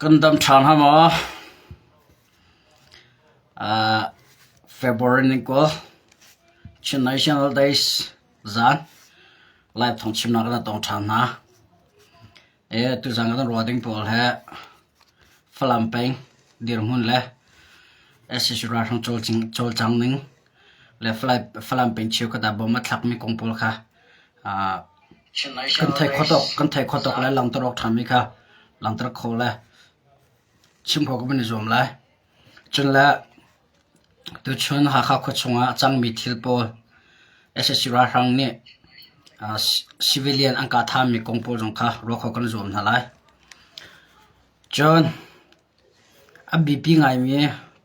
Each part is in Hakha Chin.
Kan dam ṭhan hnga maw? February ni 20, Chin National Days zan live thawngchimnak kan tong ṭhan hna. Tuzan kan ruah ding pawl he Falam peng dirhmun le sac ralhrang cawlcang ning le Falam peng cheukhat ah bom a thlakmi kong pawl kha kan theih khawh tuk kan theih khawh tuk le langhter awk ṭhami kha langhter kho le chim khawh kan i zuam lai. Cun le tuchun Hakha khua chungah a cangmi thil pawl sac ralhrang nih civilian an kah thanmi kong pawl zong kha ruah khawh kan i zuam hna lai. Cun a biapi ngaimi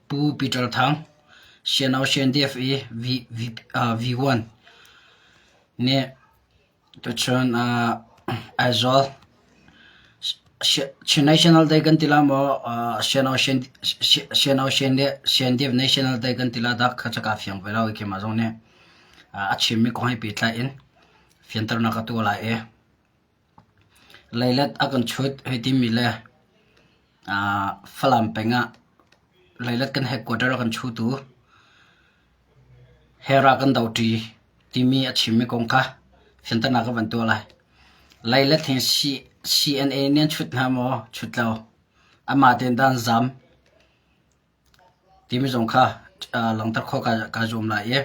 Pu Peter Thang, CNO CNDF i V1 nih Tuchun Aizawl Chin National Day kan ti la maw CNO CNDF National Day kan ti la dah kha cu kaa fiang ve lo i keimah zong nih a chimmi kong he pehtlai in fianternak ka tuah lai i leilet a kan chut hei timi le Falam peng ah leilet kan headquarter a kan chutu Hera kan doṭi timi a chimmi kong kha fianternak ka van tuah lai. Leilet hi CNA nih an chut hna maw? Chut lo. Amah tein dah an zam timi zong kha langhter khawh kaa zuam lai i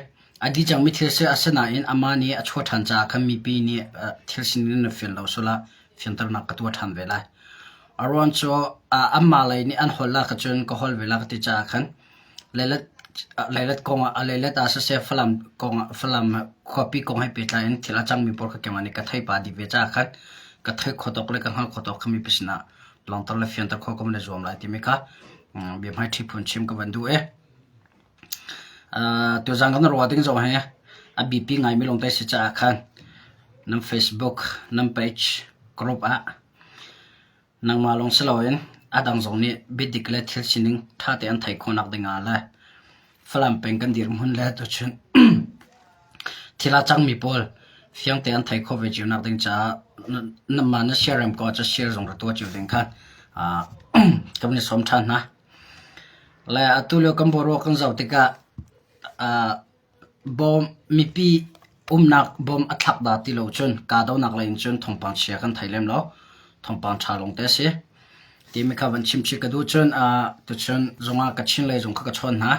a dih cangmi thil si asinain amah nih a chuah ṭhan caah khan mipi nih thil sining in an fian lo sual ah fianternak ka tuah ṭhan ve lai. A ruang cu anmah lei nih an holh ah cun ka holh ve la ka ti caah khan Leilet kong ah leilet ah siseh Falam kong ah Falam khuapi kong he pehtlai in thil a cangmi pawl kha keimah nih ka thei pah dih ve caah khan ka theih khawh tawk le ka hngalh khawh tawk kha mipi sinah langhter le fianter khawh ka van i zuam lai timi kha biahmaiṭhi phun chim ka van duh i tuzaan kan ruah ding zong hi a biapi ngaimi lawngte si caah khan nan Facebook nan page group ah Nangmah lawng si loin a dang zong nih biadik le thil sining ṭha tein an theih khawhnak dingah le Falam peng kan dirhmun le tuchun thil a cangmi pawl fiang tein an theih khawh ve cionak ding caah nangmah na siarem ko ahcun share zong ra tuah cio ding kha kan i sawm ṭhan hna. Le atu lio kan boruak kan zoh tikah Bawm mipi umnak bawm a thlak dah ti lo cun kahdohnak lei in cun thawngpang chia kan thei lem lo. Thawngpang ṭha lawngte a si. Timi kha van chim chih ka duh cun tuchun zungah Kachin lei zung kha ka chawn hna.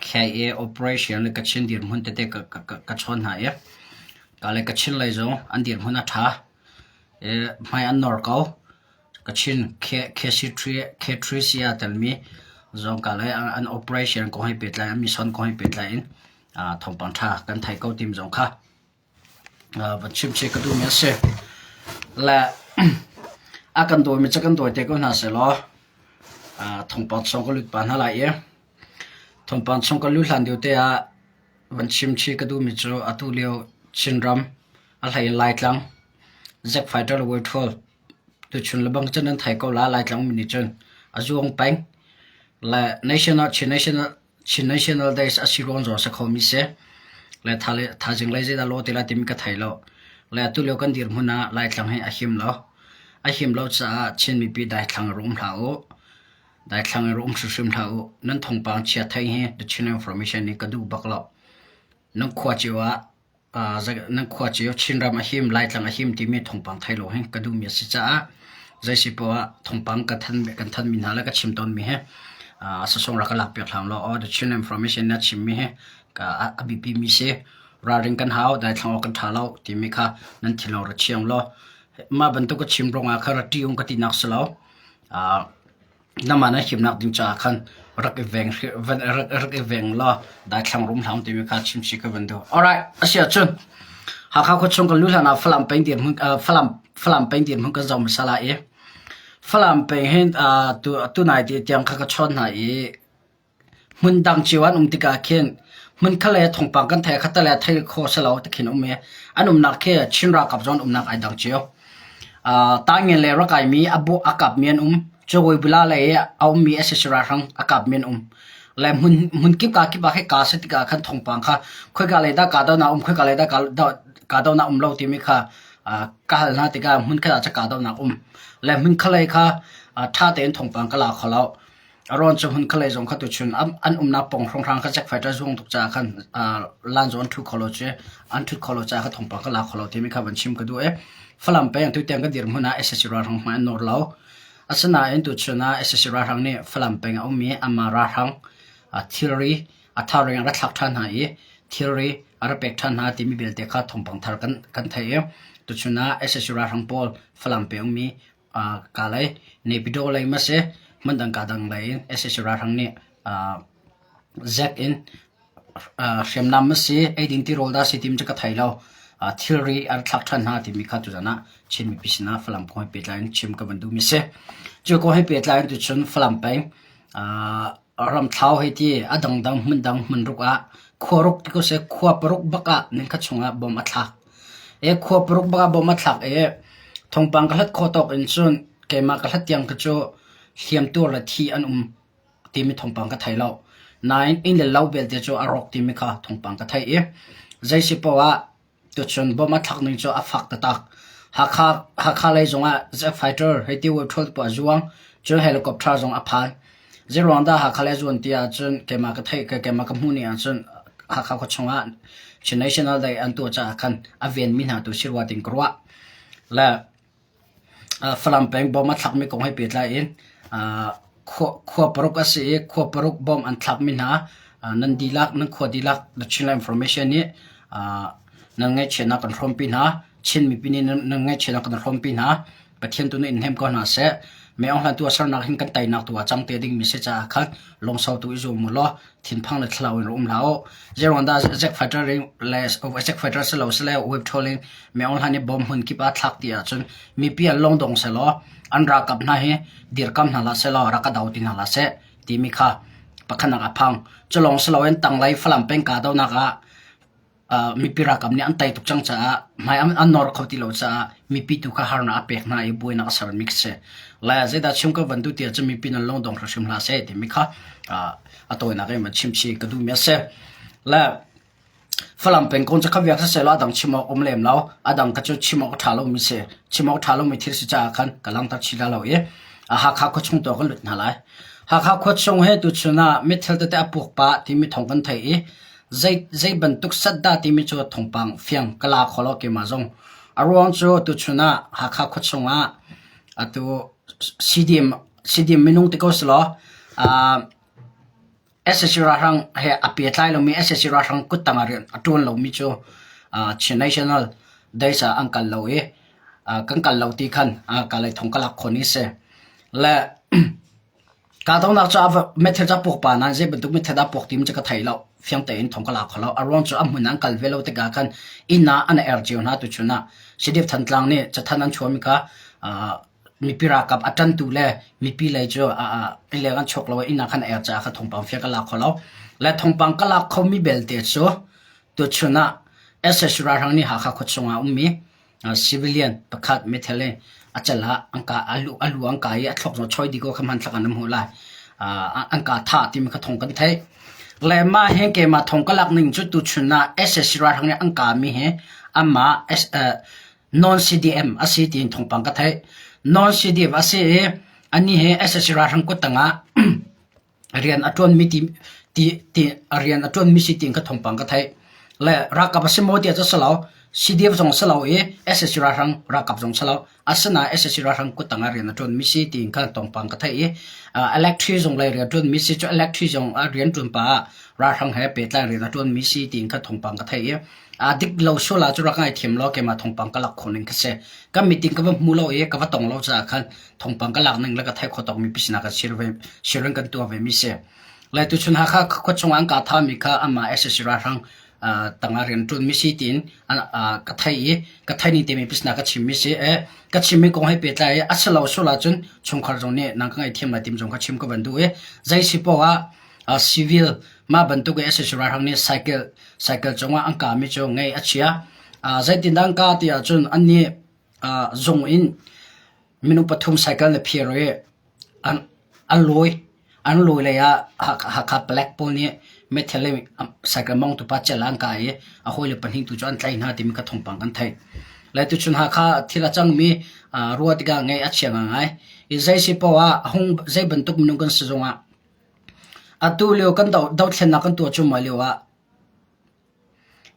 KIA operation le Kachin dirhmun tete ka, ka, ka, ka chawn hna i ka le Kachin lei zung an dirhmun a ṭha. I hmai an nor ko. Kachin KC3 K3C aa telmi zong ka le an operation kong he pehtlai an mission kong he pehtlai in thawngpang ṭha kan thei ko tim zong kha van chim chih ka duhmi a si. Le a kan dawimi cu kan dawi te ko hna sehlaw thawngpang chung ka lut pah hna lai i thawngpang chung ka luh hlan deuh te ah van chim chih ka duhmi cu atu lio Chinram a hlei in Laitlang Zack Fighter le Waiṭhawl Tuchun lebang cun nan thei ko la Laitlang mi nih cun a zuang peng. Le national Chin national Chin National Days a si ruang zong si kho mi si. Le thazing lei zeidah law ti lai timi ka thei lo. Le atu lio kan dirhmun ah Laitlang hi a him lo. A him lo caah Chin mipi daithlang in um hlah u. Daithlang in um hrimhrim hlah u. Nan thawngpang chia thei hi the Chin Information nih ka duh bak lo. Nan khua cio ah Nan khua cio Chinram a him, Laitlang a him timi thawngpang thei lo hi ka duhmi a si caah zei si poah ah thawngpang ka than kan thanmi hna le ka chim tawnmi hi sasawng rak ka lakpiak hlah law aw the Chin information na chimmi hi ka a biapimi si. Ralring kan hau, daithlang awk kan ṭha lo timi kha nan thinlung ra chiang law mah bantuk ka chim ruangah kha ra ṭih um ka tinak si lo. Namah na himnak ding caah khan rak i veng rak i veng law daithlang rum hlah timi kha chimchih ka van duh. Alright, a si ahcun Hakha khuachung kan luh hlan ah Falam peng dirhmun Falam Falam peng dirhmun kan zoh hmasa lai i Falam peng hin tu tunai ti tiang kha ka chawn hna i Hmun dang cio an um tikah khin hmun khat le thawngpang kan thei khat le thei kho si lo ti khin um i an umnak khi Chin ralkap zong an umnak ai dang cio. Tangen le rakaimi a bu a kapmi an um. Cawibula lei i a ummi sac ralhrang a kapmi an um. Le hmun hmun kip ka kip ah khi ka si tikah khan thawngpang kha khoika lei dah kahdohnak a um khoika lei dah kahdohnak um lo timi kha ka hal hna tikah hmun khat ah cun kahdohnak um. Le hmunkhalei kha ṭha tein thawngpang ka la kho lo. A rawn cu hmunkhalei zong kha tuchun an umnak pawng hrawnghrang kha Jack fighter zuang tuk caah khan lan zong an ṭhu kho lo cu an ṭhut kho lo caah kha thawngpang ka la kho lo timi kha van chim ka duh i Falam peng tutiang ka dirhmun ah sac ralhrang hmai an nawr lo. Asinain tuchun ah sac ralhrang nih Falam peng a ummi anmah ralhrang thilri a thar in a ra thlak ṭhan hna i thilri a ra pek ṭhan hna timi belte kha thawngpang thar kan, kan theih i tuchun ah sac ralhrang pawl Falam peng ummi Kalay, Naypyidaw lei ma si hmundang ka dang lei in sac ralhrang nih zek in hriamnam a si, eidin tirawl dah si timi cu ka thei lo. Thilri a rak thlak ṭhan hna timi kha tuzan ah Chin mipi sinah Falam kong he pehtlai in chim ka van duhmi si. Cu kong he pehtlai in tuchun Falam peng ramthlau hei ti a dangdang hmundang hmunruk ah khuaruk ti ko seh khua paruk bak ah ninkhat chungah bom a thlak. E khua paruk bak ah bom a thlak i thawngpang ka hlat khawh tawk in cun keimah ka hlat tiang kha cu hliamtuar le thi an um timi thawngpang ka thei lo. Nain inn le lo belte cu a rawk timi kha thawngpang ka theih i zei si paoh ah tuchun bom a thlak ning cu a fak taktak. Hakha, Hakha lei zongah jet fighter hei ti ṭhol poah a zuang, cun helicopter zong a phan. Zeiruang dah Hakha lei a zuan ti ahcun keimah ka theih keimah ka hmuh ning ahcun Hakha khua chungah Chin National Day an tuah caah khan a venmi hna tu si rua ting ka ruah. Le Falam peng bom a thlakmi kong he pehtlai in khua paruk a si i khua paruk bom an thlakmi hna nan dihlak nan khua dihlak The Chinland Information nih nan ngaihchiatnak kan hrawmpi hna. Chin mipi nih nan ngaihchiatnak kan hrawmpi hna. Pathian tu nih in hnem ko hna seh. Mei Aung Hlaing tu a sernak hin kan teinak tu ah cang te dingmi si caah khan lungsau tu i zuam u law thinphang le thlau in um hlah u. Zeiruang dah Jack fighter le Jack fighter si lo sile web trolling Mei Aung Hlaing nih bom hmun kip ah thlak ti ahcun mipi an lungdong selaw an ralkap hna hi dirkam hna hlah selaw rak ka do ti hna hlah seh timi kha pakhatnak a phang. Cu lawng si loin tanglei Falam peng kahdohnak ah mipi ralkap nih an tei tuk cang caah hmai an nor kho ti lo caah mipi tu kha harnak a pek hna i buainak a sermi khi si. Lai ah zeidah chim ka van duh ti ahcun mipi nan lungdong hrimhrim hlah seh timi kha a tawinak in van chim chih ka duhmi a si. Le Falam pengkong cu khaviak siseh law a dang chim awk um lem lo. A dang kha cu chim awk a ṭha lomi si. Chim awk a ṭha lomi thil si caah khan ka langhter chih la lo i Hakha khuachung tu ah kan lut hna lai. Hakha khuachung he tuchun ah mithil tete a puak pah timi thawng kan theih i zei, zei bantuk set dah timi cu thawngpang fiang ka la kho lo keimah zong. A ruang cu tuchun ah Hakha khuachung ah atu CDM, CDM minung ti ko selaw uh, Sac ralhrang he a pehtlai lomi sac ralhrang kuttang ah rian a ṭuan lomi cu Chin National Days ah an kal lo i kan kal lo ti khan kalay thong ka lak khawh ni si. Le kahdohnak cu meithal cu a puak pah nain zei bantuk meithal dah a puak timi cu ka thei lo. Fiang tein thong ka la kho lo. A ruang cu a hmun ah an kal ve lo tikah khan inn ah an er cio hna tuchun ah. CDF Thantlang nih cathanh an chuahmi kha mipi ralkap a ṭantu le mipi lei cu inn leng an chuak lo i inn ah khan a er caah kha thawngpang fiang ka lak kho lo. Le thawngpang ka lak khomi belte cu tuchun ah sac ralhrang nih Hakha khuachung ah a ummi civilian pakhat meithal in a cal ah an kah a lu a lu an kah i a thluak zong choi dih ko kha hmanthlak an hmuh lai. An kah thah timi kha thawng kan theih. Le mah hi keimah thawng ka lak ning cu tuchun ah sac ralhrang nih an kahmi hi anmah non-CDM a si tiin thawngpang ka theih. Non-CDM a si i anih hi sac ralhrang kut tangah rian a ṭuanmi ti, ti, ti, a rian a ṭuanmi si tiin ka thawngpang ka theih. Le ralkap a si maw tiah cu si lo, CDF zong si lo i sac ralhrang ralkap zong si lo. Asinain sac ralhrang kut tangah rian a ṭuanmi si tiin kha thawngpang ka theih i electric zung lei rian ṭuanmi si cu electric zung a rian ṭuan pah ah ralhrang he pehtlai rian a ṭuanmi si tiin kha thawngpang ka theih i A dik lo sual ah cu rak ngaithiam law keimah thawngpang ka lak khawh ning ka si. Ka meeting ka va hmu lo i ka va tong lo caah khan thawngpang ka lak ning le ka theih khawh tawkmi pi sinah ka share ve sharing kan tuah ve mi si. Le tuchun Hakha khua chung an ka thami kha amah sac ralhrang tangah rian ṭuan mi si tiin ka thei i ka thei ning timi pi sinah ka chim mi si. E ka chimmi kong he pehtlai i a si lo sual ahcun chungkhar zong nih nang ka ngaihthiam lai tim zong kha chim ka van duh i zei si poah ah Civil mah bantuk i sac ralhrang nih cycle cycle cungah an kahmi cu ngaih a chia. Zeitindah an kah ti ahcun annih zung in minung pathum cycle na phir i an an lawi an lawi lei ah Hakha palek pawl nih meithal in cycle mongtu pa cel ah an kah i a hawile pahnih tu cu an tlaih hna timi kha thawngpang kan theih. Le tuchun Hakha thil a cangmi ruah tikah ngaih a chia ngaingai. I zei si paoh ah a hung zei bantuk minung kan si zongah atu lio kan dothlennak kan tuah cuahmah lio ah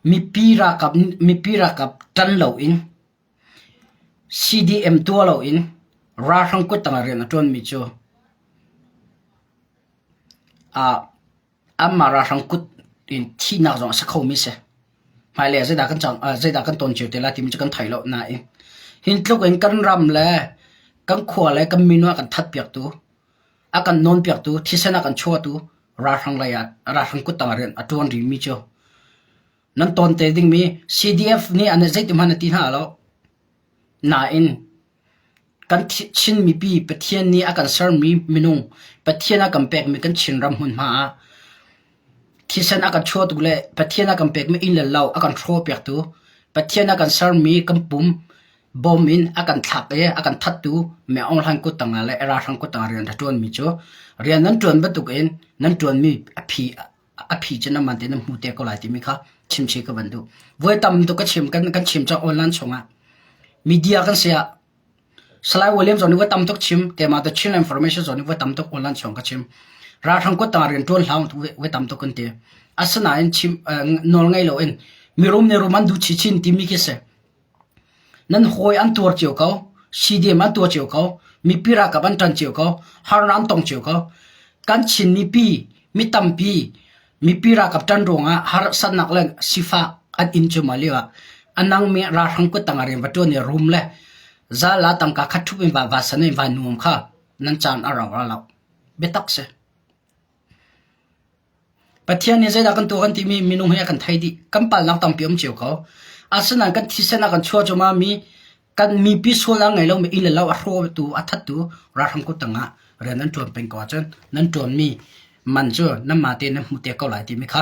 mipi ralkap mipi ralkap ṭan loin CDM tuah loin ralhrang kuttang ah rian a ṭuanmi cu anmah ralhrang kut in thihnak zong a si khomi a si. Hmailei ah zeidah kan cang, zeidah kan ton cio te lai timi cu kan thei lo nain hin tluk in kan ram le kan khua le kan minu a kan thatpiaktu, a kan nawnpiaktu, thisen a kan chuahtu ralhrang lei ah ralhrang kuttang ah rian a ṭuan rihmi cu nan ton te dingmi CDF nih an zeiti hmanh a ti hna lo. Nain kan Chin mipi Pathian nih a kan sermi minung Pathian a kan pekmi kan Chinram hmunhma ah thisen a kan chuahtu le Pathian a kan pekmi inn le lo a kan hrawhpiaktu Pathian a kan sermi kan pum bawm in a kan thlak i a kan thattu Myo Aung Hlaing kuttang ah le ralhrang kuttang ah rian a ṭuanmi cu rian nan ṭuan bantukin nan ṭuanmi a phi a phi cu nan man te nan hmu te ko lai timi kha chimchih ka van duh. Voi tam tuk ka chim kan kan chim cang online chungah media kan si ah Salai William zong nih voi tam tuk chim keimah the Chin Information zong nih voi tam tuk online chung ka chim. Ralhrang kuttang ah rian ṭuan hlah voi tam tuk kan ti. Asinain chim nawl ngei loin mirum nih rum an duh chinchin timi khi si. Nan hawi an tuar cio ko, CDM an tuar cio ko, mipi ralkap an ṭan cio ko, harnak an tong cio ko. Kan Chin mipi, mi tampi, mipi ralkap ṭan ruangah harsatnak le sifah an in cuahmah lio ah a nangmi ralhrang kuttang ah rian va ṭuan i rum le zal ah tangka khat ṭhup in va va san in va nuam kha nan caan a rau ra lo. Biatak si. Pathian nih zeidah kan tuah kan timi minung hi a kan thei dih. Kan palnak tampi um cio ko. Asinain kan thisen a kan chuah cuahmah mi kan mipi sual a ngei lomi inn le lo a hrawtu a thattu ralhrang kut tangah rian nan ṭuan peng ko ahcun nan ṭuanmi man cu nanmah tein nan hmu te ko lai timi kha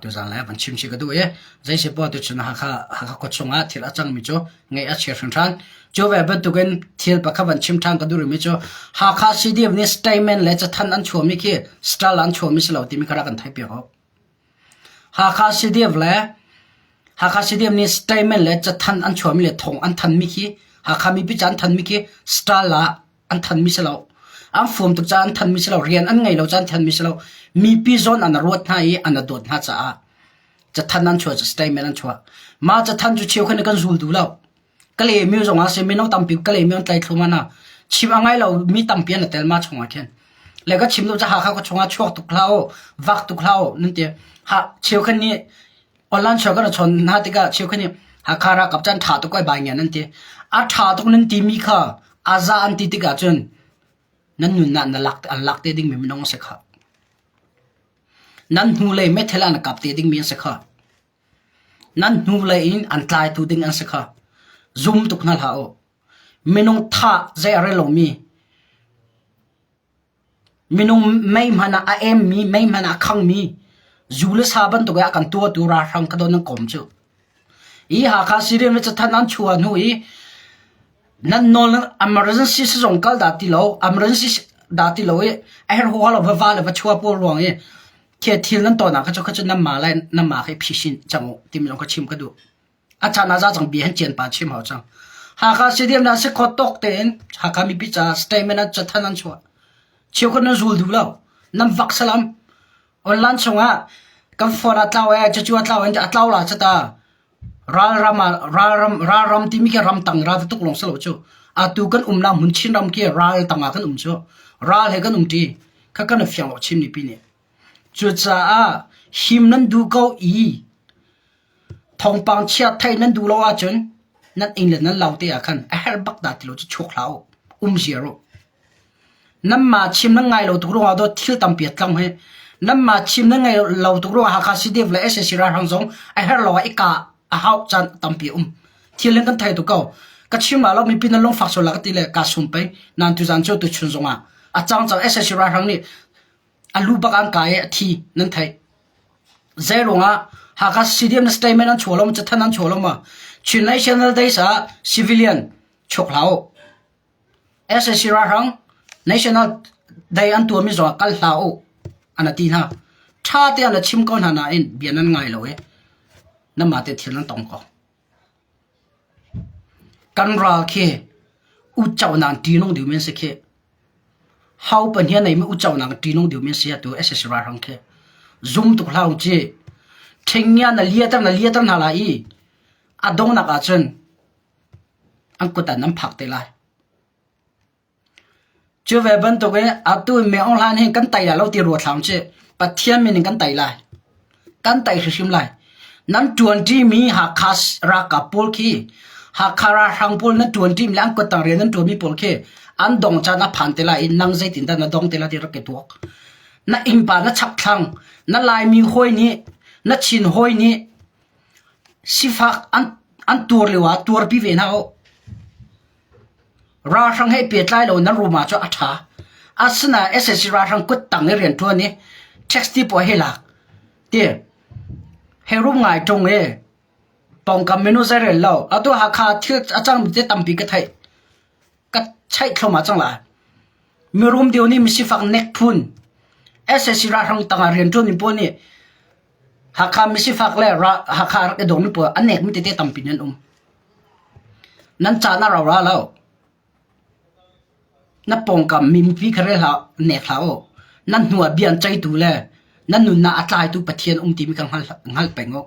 tuzaan lai van chim si ka duh i zei si poah tuchun Hakha Hakha khua chungah thil a cangmi cu ngaih a chia hringhran. Cu ve bantukin thil pakhat van chim ṭhan ka duh rihmi cu Hakha CDF nih statement le cathanh an chuahmi khi style an chuahmi si lo timi kha rak kan theihpiak awk. Hakha CDF le Hakha CDF nih statement le cathanh an chuahmi le thawng an thanmi khi Hakha mipi ca an thanmi khi style ah an thanmi si lo. An fuam tuk caah an thanmi si lo. Rian an ngei lo caah an thanmi si lo. Mipi zawn an ruat hna i an dawt hna caah Cathanh an chuah, statement an chuah. Mah cathanh cu cheukhat nih kan zul duh lo. Kale mi zong ah si mino tampi kale mi an tlai thlum ana. Chim a ngai lo mi tampi an tel ma chungah khin. Le ka chim lo ca Hakha ka chungah chuak tuk hlah u, vak tuk hlah u nan ti. Ha cheukhat nih online chuak kan chon hna tikah cheukhat nih Hakha ralkap chan tha tuk ai bai ngian nan ti. A tha tuk nan ti mi kha a za an ti tikah cun nan nunnak na lak an lak te ding mi minung si kha. Nan hnulei meithal an kap te dingmi an si kha. Nan hnulei in an tlaitu ding an si kha. Zum tuk hna hlah u. Minung thah zei a rel lomi, minung mei hmanh ah a emmi, mei hmanh ah a khangmi, zu le sa bantuk ah a kan tuahtu ralhrang ka don nan kawm cu. Hi Hakha Syrian le cathanh an chuah hnu i nan nawl emergency sizung kal dah ti lo emergency dah ti lo i a herh huaha lo va va le va chua pawl ruang i thil thil nan tawn ah kha cu kha cu nanmah le nanmah khi phisin cang u timi zong kha chim ka duh. A caan ah za cang bia han cian pa chim hau cang. Hakha Stadium na si khawt tawk tein Hakha mipi ca statement an cathanh an chuah. Cheukhat nan zul duh lo. Nan vak salam. Online chungah kan phone a tlau ee, cucu a tlau in a tlau la cu ta. Ralram ah ralram ralram timi khi ramtang ral tuk lawng si lo cu. Atu kan umnak hmun Chinram khi ral tang ah kan um cu. Ral he kan um ṭi. Kha kan i fiang lo Chin mipi nih. Cucaah him nan duh ko i thawngpang chia theih nan duh lo ahcun nan inn le nan lo te ah khan a herh bak dah ti lo cu chuak hlah u. Um ziar u. Nanmah chim nan ngai lo tuk ruangah dawt thil tampi a tlang hi. Nanmah chim nan ngai lo tuk ruangah Hakha CDF le sac ralhrang zong a herh lo ah i kah a hauh caan tampi a um. Thil hin kan thei tuk ko. Ka chim ah lo mipi nan lungfak sual la ka ti le kaa sum pei. Nan tuzaan cu tuchun zongah a cang cang sac ralhrang nih a lu bak an kai i a thi nan theih. Zei ruangah Hakha CDF na statement an chuah lo ma cathan an chuah lo ma Chin National Days ah civilian chuak hlah u. Sac ralhrang national day an tuahmi zongah kal hlah u an ti hna. Ṭha tein an chim ko hna nain bia nan ngai lo i nanmah te thil nan tong ko. Kan ral khi uco nak ṭihnung deuhmi an si khi. Ho pahnih a neimi uco nak ṭihnung deuhmi an si atu sac ralhrang khi. Zum tuk hlah u ci. Ṭhingia na liater na liater hna lai i a donghnak ahcun an kut ah nan phak te lai. Cu ve bantukin atu in Aung Hlan hi kan tei lai lo ti ruat hlah usih. Pathian min in kan tei lai. Kan tei hrimhrim lai. Nan ṭuanṭimi Hakha ralkap pawl khi Hakha ralhrang pawl nan ṭuanṭimi le an kuttang rian nan ṭuanmi pawl khi an dong caan a phan te lai i nang zeitindah na dong te lai ti rak i tuak. Na innpa na chakthlang, na Laimi hawi nih, na Chin hawi nih sifak an, an tuar lio ah tuarpi ve hna u. Ralhrang he pehtlai lo nan rum ahcun a ṭha. Asinain sac ralhrang kuttang i rianṭuan i tax ti pawl hei lak ti hei rum ngai ṭung i pawngkam minung zeirel lo. Atu Hakha thil a cangmi te tampi ka theih. Ka chaih thluahmah cang lai. Mirum deuh nih misifak nek phun sac ralhrang tangah rianṭuanmi pawl nih Hakha misifak le Hakha rak i dawmi pawl a nekmi tete tampi nan um. Nan caan a rau ra lo. Na pawngkam mi mipi kha rel hlah, nek hlah u. Nan hnu ah bia an ceihtu le nan nunnak a tlaitu Pathian um timi kha hngal peng u.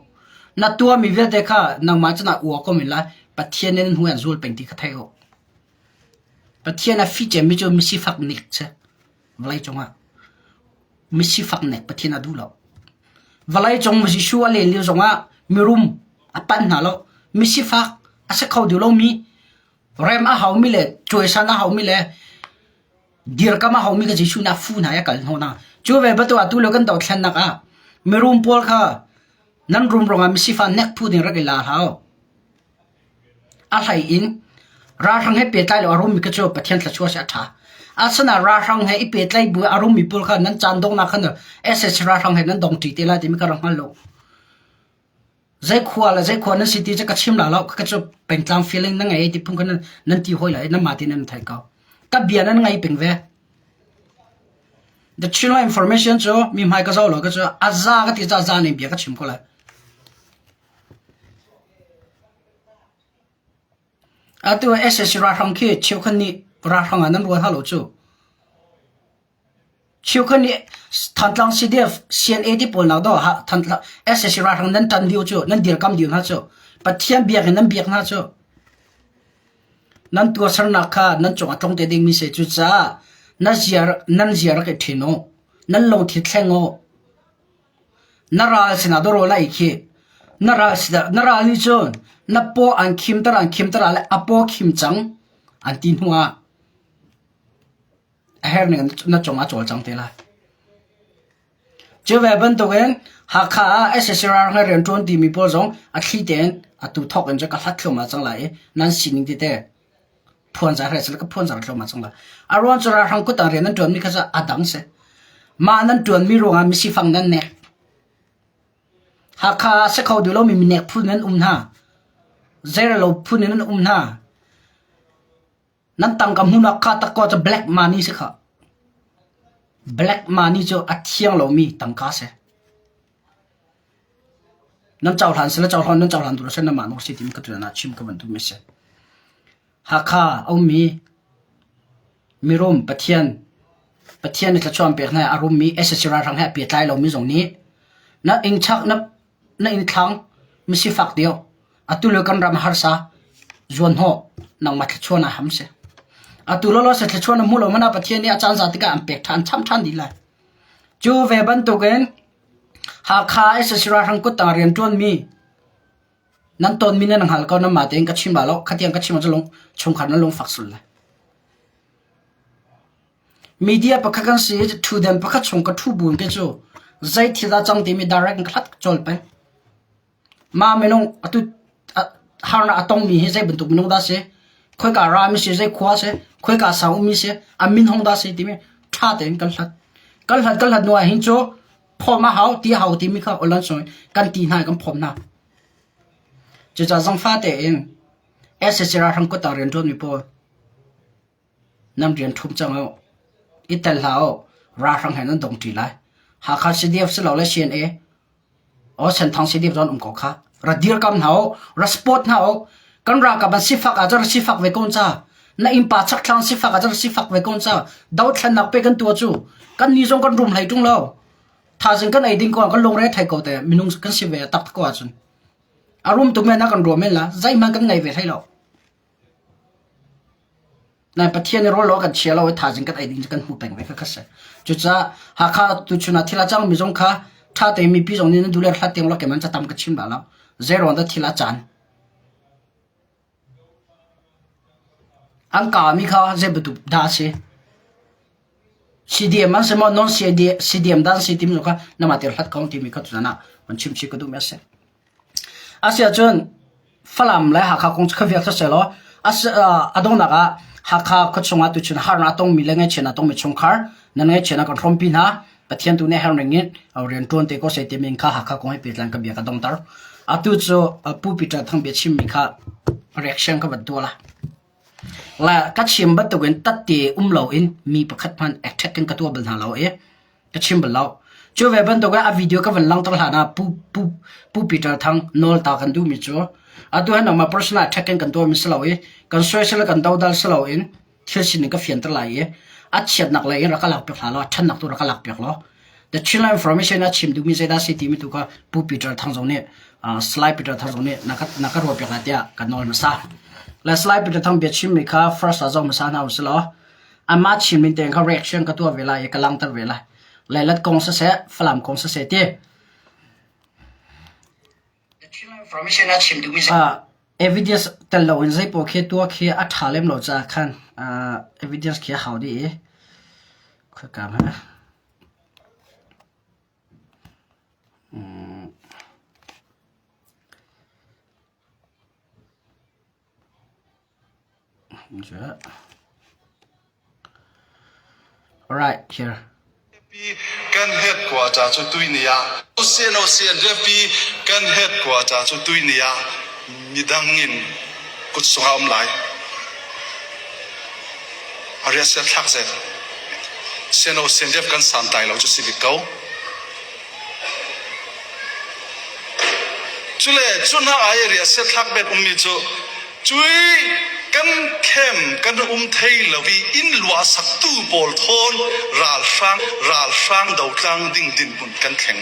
Na tuahmi vialte kha nangmah cun ah ua ko men lai. Pathian nih nan hnu an zul peng ti kha thei u. Pathian a fih cemmi cu misifak nek si vawlei cungah. Misifak nek Pathian a duh lo. Vawleicung Jesuh a len lio zongah mirum a panh hna lo. Misifak a si kho duh lomi, rem a haumi le cuaisan a haumi le dirkam a haumi kha Jesuh nih a fu hna i a kal hnawh hna. Cu ve bantuk atu lio kan dothlennak ah mirum pawl kha nan rum ruangah misifak nek phu ding rak i la hlah u. A hlei in ralhrang he pehtlai lo a rummi kha cu Pathian thluachuah seh a ṭha. Asinain ralhrang he i pehtlaih bu a rummi pawl kha nan caan donghnak khan sac ralhrang he nan dong ṭi te lai timi ka rak hngal lo. Zei khua le zei khua nan si ti cu ka chim la lo. Ka cu pengtlang feeling na ngei ti phung kha nan, nan ti hawi lai nanmah ti nan thei ko. Ka bia nan ngai peng ve. The Chinla information cu mi hmai ka zoh lo ka cu a za ka ti ca za ning bia ka chim ko lai. Atu sac ralhrang khi cheukhat nih ralhrang ah nan ruat hna lo cu. Cheukhat nih Thantlang CDF, CNA ti pawl nak dawh ah Thantlang sac ralhrang nan ṭan dih cu, nan dirkam dih hna cu. Pathian biak in nan biak hna cu. Nan tuahsernak kha nan cung a tlung te dingmi si. Cucaah na ziar, nan zia rak i ṭhin u. Nan lungthin thleng u. Na ral sinah dawrawl na ei khih. Na ral sinah na ral nih cun na paw an khimter an khimter ah le a paw khim cang an ti hnu ah a herh ning na cung ah cawlcang te lai. Cu ve bantukin Hakha ah sac ralhrang rianṭuan timi pawl zong a thli tein atu thawk in cu ka hlat thluahmah cang lai i nan sining tete phuanzar he sila ka phuanzar thluahmah cang lai. A ruang cu ralhrang kutang rian nan ṭuanmi kha cu a dang si. Mah nan ṭuanmi ruangah misifang nan nek. Hakha ah si kho duh lomi minek phun nan um hna. Zeirelo phun in nan um hna. Nan tangka hmuhnak kha takkaw cu black money si kha. Black money cu a thiang lomi tangka si. Nan cohlan sila cohlan nan cohlan duh lo nanmah nawl si timi ka tuan ah chim ka van duhmi a si. Hakha a ummi mirum Pathian Pathian nih thluachuah an pek hna i a rummi sac ralhrang he a pehtlai lomi zong nih na innchak na na innthlang misifak deuh atu lio kan ram harsa zuanhnawh nangmah thluachuah na ham si. Atu lawlaw se thluachuah na hmuh lo hmanh ah Pathian nih a caan zat tikah an pek ṭhan cham ṭhan dih lai. Cu ve bantukin Hakha sac ralhrang kuttang rianṭuanmi nan tonmi nan hngal ko nanmah tein ka chim la lo khatiang ka chim ahcun lung chungkhar nan lungfak sul lai. Media pakhat kan si i ṭhutden pakhat chung ka ṭhu bu in kei cu zei thil dah cang timi direct in ka hlat colh peng. Mah minung atu harnak a tongmi hi zei bantuk minung dah si? Khoika rami si, zei khua si, khoika sang ummi si, a min hong dah si timi ṭha tein kan hlat. Kan hlat kan hlat hnu ah hin cu phawm a hau ti a hau timi kha online sung in kan ti hna i kan phawm hna. Cucaah zangfa tein sac ralhrang kut ah rianṭuanmi pawl Nan rian ṭhum cang u. I tel hlah u. Ralhrang he nan dong ṭi lai. Hakha CDF silole CNA aw Senthang CDF zong an um ko kha. Ra dirkam hna u. Ra support hna u. Kan ralkap an sifak ahcun sifak ve ko ca. Na innpa chakthlang sifak ahcun sifak ve ko ca. Dothlennak pe kan tuah cu. Kan ni zong kan rum hlei ṭung lo. Thazing kan ei ding ko kan lungre thei ko te minung kan si ve tak ko ahcun. A rum tuk men ah kan ruah men la. Zeihmanh kan ngei ve hlei lo. Nain Pathian nih rawl kan chia lo i thazing kan ei ding cu kan hmu peng ve kha kha si. Cucaah Hakha tuchun ah thil a cangmi zong kha ṭha tein mipi zong nih nan duh le hlat tiang lo keman ca tam ka chim dah lo. Zeiruang dah thil a caan? An kaami kha zei bantuk dah a si? CDM an si maw non CDM dah an si timi zong kha namah te hlat ko timi kha tuzan ah van chim chih ka duhmi a si. Asiahcun Falam le Hakha kong cu kha vial siseh a donghnak ah Hakha khuachung ah tuchun harnak a tongmi le ngaihchiatnak a tongmi chungkhar nan ngaihchiatnak kan hrawmpi hna. Pathian tu nih herh ning in rian ṭuan te ko seh timi kha Hakha kong he pehtlai ka bia ka dongter. Atu cu Pu Peter Thang bia chimmi kha reaction ka van tuah la. La ka chim bantukin tatte um loin mi pakhat hmanh attack in ka tuah bal hna lo i Ka chim bal lo. Cu ve bantuk ah a video ka van langhter hlan ah Pu, Pu, Pu Peter Thang nawl ta kan duhmi cu atu hi nangmah personal attack in kan tuahmi si lo i kan soisel kan dodal si loin thil sining ka fianter lai i a chiatnak lei in rak ka lakpiak hlah law a ṭhatnak tu rak ka lakpiak law The Chinland Information a chim duhmi zeidah si timi tu kha Pu Peter Thang zong nih uh, Salai Peter Thang zong nih na ka, na ka ruahpiak lai tiah ka nawl hmasa. Le Salai Peter Thang bia chimmi kha first ah zoh hmasa hna usih law Amah Chinmin tein kha reaction ka tuah ve lai i ka langhter ve lai. Leilet kong siseh, Falam kong siseh ti. Uh, evidence tel lo in zei paoh khi tuah khi a ṭha lem lo caah khan uh, evidence khi a hau dih i khoika hmanh ah. Mm. Alright, here. Kan headquarter cu tuini ah CNOCNDFP kan headquarter cu tuini ah midang in kut sung ah um lai. A rian sian thlak zel. CNOCNDF kan santlai lo cu si bik ko. Cule cu hna ai rian sian thlak bet ummi cu Cui kan khem kan um thei lo i inn lua saktu pawl thawn ralhrang ralhrang dotlang ding dinhmun kan thleng.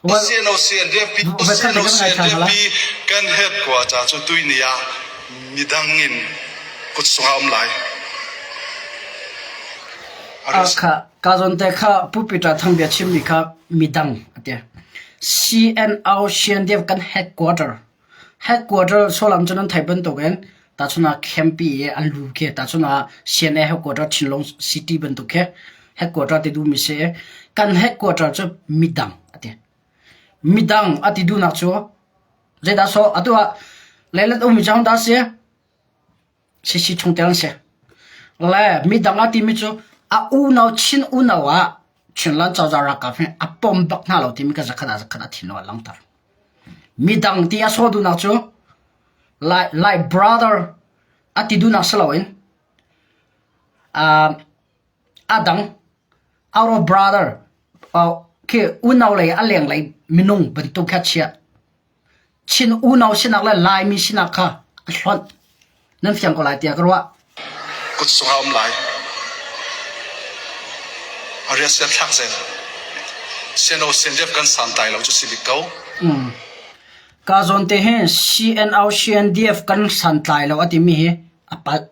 CNOCNDFP CNOCNDFP kan headquarter cu tuini ah midang in kut sung ah um lai. Kha ka zawn te kha Pu Peter Thang bia chimmi kha midang a ti. CNO Siandev kan headquarter. Headquarter Solam cu nan theih bantukin tahchun ah Campi i an lu khi tahchun ah CNA headquarter Chinlong City bantuk khi headquarter ti duhmi si i kan headquarter cu midang a ti. Midang a ti duhnak cu zeidah sawh atu ah leilet ummi cu dah si? Sisi chungtel an si. Le midang a timi cu a unau Chin unau ah Chinland cozah ralkap hi a pom bak hna lo timi ka zakhat ah zakhat a thinlung a langhter. Midang ti a sawh duhnak cu like, like brother a ti duhnak si loin uh, a dang our brother uh, khi unau lei a leng lei minung bantuk kha chia Chin unau sinak le Laimi sinak kha a hlonh. Nan fiang ko lai tiah ka ruah. Kut sung ah um lai. A rian sian thlak zel. CNO CNDF kan santlai lo cu si bik ko. Mm. Ka zawn te hi CNO CNDF kan santlai lo a timi hi a palh.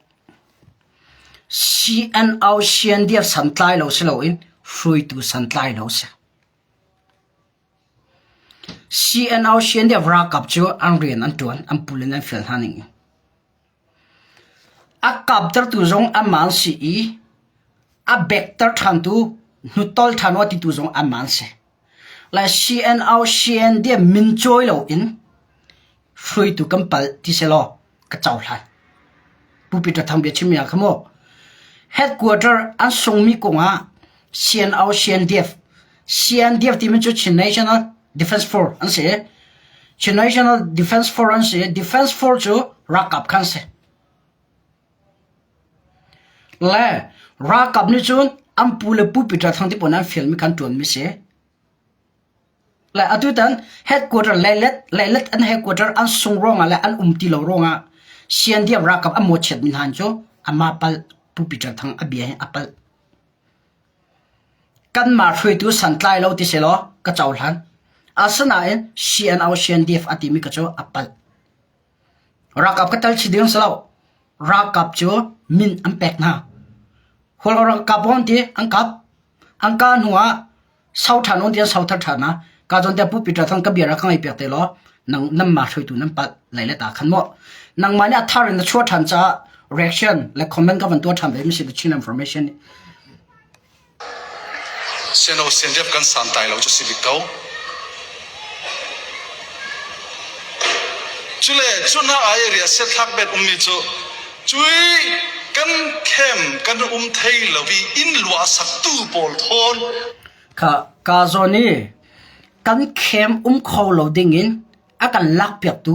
CNO CNDF santlai lo si loin hruaitu santlai lo si. CNO CNDF ralkap cu an rian an ṭuan, an pul in an fial hna ning in. A kaptertu zong anmah an si i a bekter ṭhantu hnutol ṭhan u a titu zong anmah an si. Le CNO CNDF min cawi loin hruaitu kan palh ti sehlaw ka cohlan. Pu Peter Thang bia chimmi ah kha mu. Headquarter an sungmi kongah CNO CNDF CNDF timi cu Chin National Defense Force an si. Chin National Defense Force an si. Defense Force cu ralkap khan si. Le ralkap nih cun an pu le pu Peter Thang ti pawl an fialmi khan ṭuanmi si. Le atutan headquarter Leilet Leilet an headquarter an sung ruangah le an um ti lo ruangah CNDF ralkap an mawhchiat mi hna cu amah palh Pu Peter Thang a bia hi a palh. Kanmah hruaitu santlai lo ti selaw ka cohlan. Asinain CNO CNDF a timi ka cu a palh. Ralkap ka tel chih ding si lo. Ralkap cu min an pek hna. Hual ralkap an ti an kap. An kah hnu ah sau ṭhan on ti an sau thar ṭhan ah ka zawn te Pu Peter Thang ka bia rak ka ngaih piak te law nang nanmah hruaitu nan palh lai le ta khan maw nangmah nih a thar in na chuah ṭhan caah reaction le comment ka van tuah ṭhan ve mi si the Chin information nih. Seno senrep kan santai lo cu si bik ko. Cule cu hna ai ria sethlak bet ummi cu cui kan khem kan um thei lo i inn luah saktu pawl thawn Kha ka zawn i kan khem um kho lo ding in a kan lak piaktu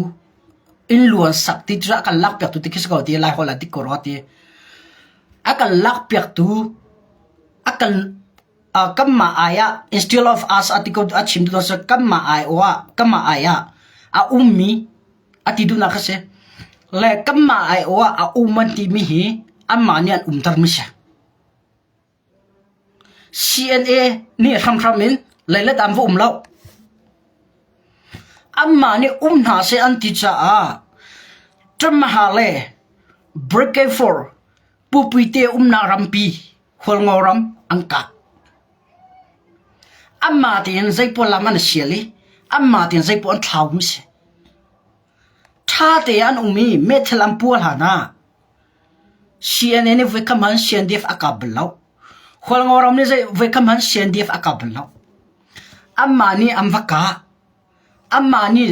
inn luan sak ti cu a kan lak piaktu ti khi si ko ti lai hol ah dik ko rua ti a kan lak piaktu a kan kanmah ai ah instead of us a ti ko a chim duh cu kanmah ai aw ah kanmah ai ah a ummi a ti duhnak kha si le kanmah ai aw ah a um an timi hi anmah nih an umter mi si. CNA nih hramhram in leilet an va um lo. Anmah nih um hna seh an ti caah Ṭamaha le Brigade 4 Pupuite umnak rampi Hualngo ram an kah. Anmah tein zeipawl lam an sial i anmah tein zeipawl an thlau mi si. Ṭha te an um i meithal an puah hlan ah CNA nih voikhat hmanh CNDF a kap bal lo. Hualngo ram nih zei voikhat hmanh CNDF a kap bal lo. Anmah nih an va kah. Anmah nih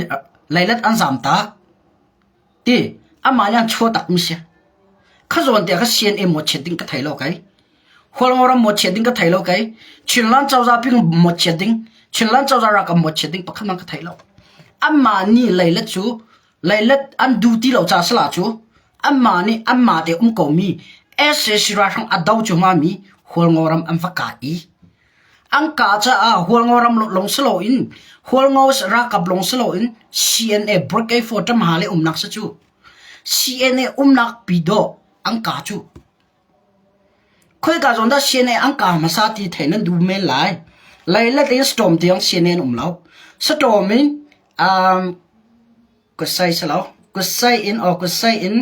leilet an zam tak. Ti anmah nih an chuah tak mi si. Kha zawn te kha CNA mawchiat ding ka thei lo kai. Hualngo ram mawchiat ding ka thei lo kai. Chinland cozah ping mawchiat ding, Chinland cozah ralkap mawchiat ding pakhat hmanh ka thei lo. Anmah nih leilet cu Leilet an duh ti lo ca sala cu anmah nih anmah te um komi sac ralhrang a do cuahmahmi Hualngo ram an va kah i an kah caah Hualngo ram lawng si loin Hualngo ralkap lawng si loin CNA Brigade for Ṭamha le umnak si cu CNA umnak pi dawh an kah cu. Khoika zawn dah CNA an kah hmasa ti theih nan duh men lai. Leilet in storm tiang CNA an um lo. Storm in um, kutsai si lo. Kutsai in or kutsai in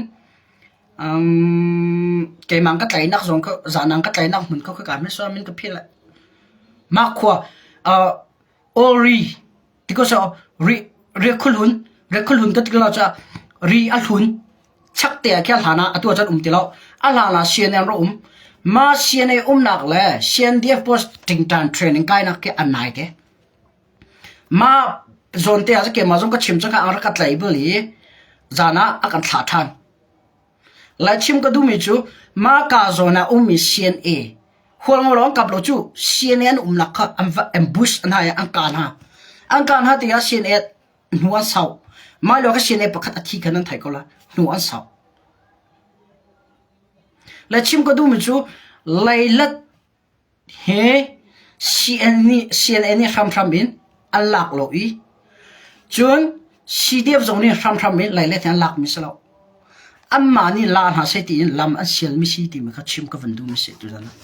um, keimah ka tlainak zong kha zanang ka tlainak hmun kha khoika hme suam in ka philh lai. Mah khua uh, Ori ti ko so ri ri khulun ri khulun ka ti lo cha ri a hlun chak te ah khi hlan ah atu ah cun um ti lo a hlan ah CNA an rak um ma CNA umnak le CNDF post tingtan training kainak khi an nai te ma zawn te ah keimah zong ka chim cang kha ang rak ka tlai bal i zan ah a kan thlah ṭhan lai chim ka duhmi cu ma ka zawn ah ummi CNA Hualngo lawng kap lo cu CNA an umnak kha an va ambush an hai an kaan hna an kaan hna tikah CNA hnu an sau mah lio ka CNA pakhat a thi kha nan thei ko la hnu an sau le chim ka duhmi cu leilet he CN nih CNA nih hramhram in an lak lo i cun CDF zong nih hramhram in leilet he an lakmi si lo anmah nih la hna seh tiin lam an sialmi si timi kha chim ka van duhmi si tuzan ah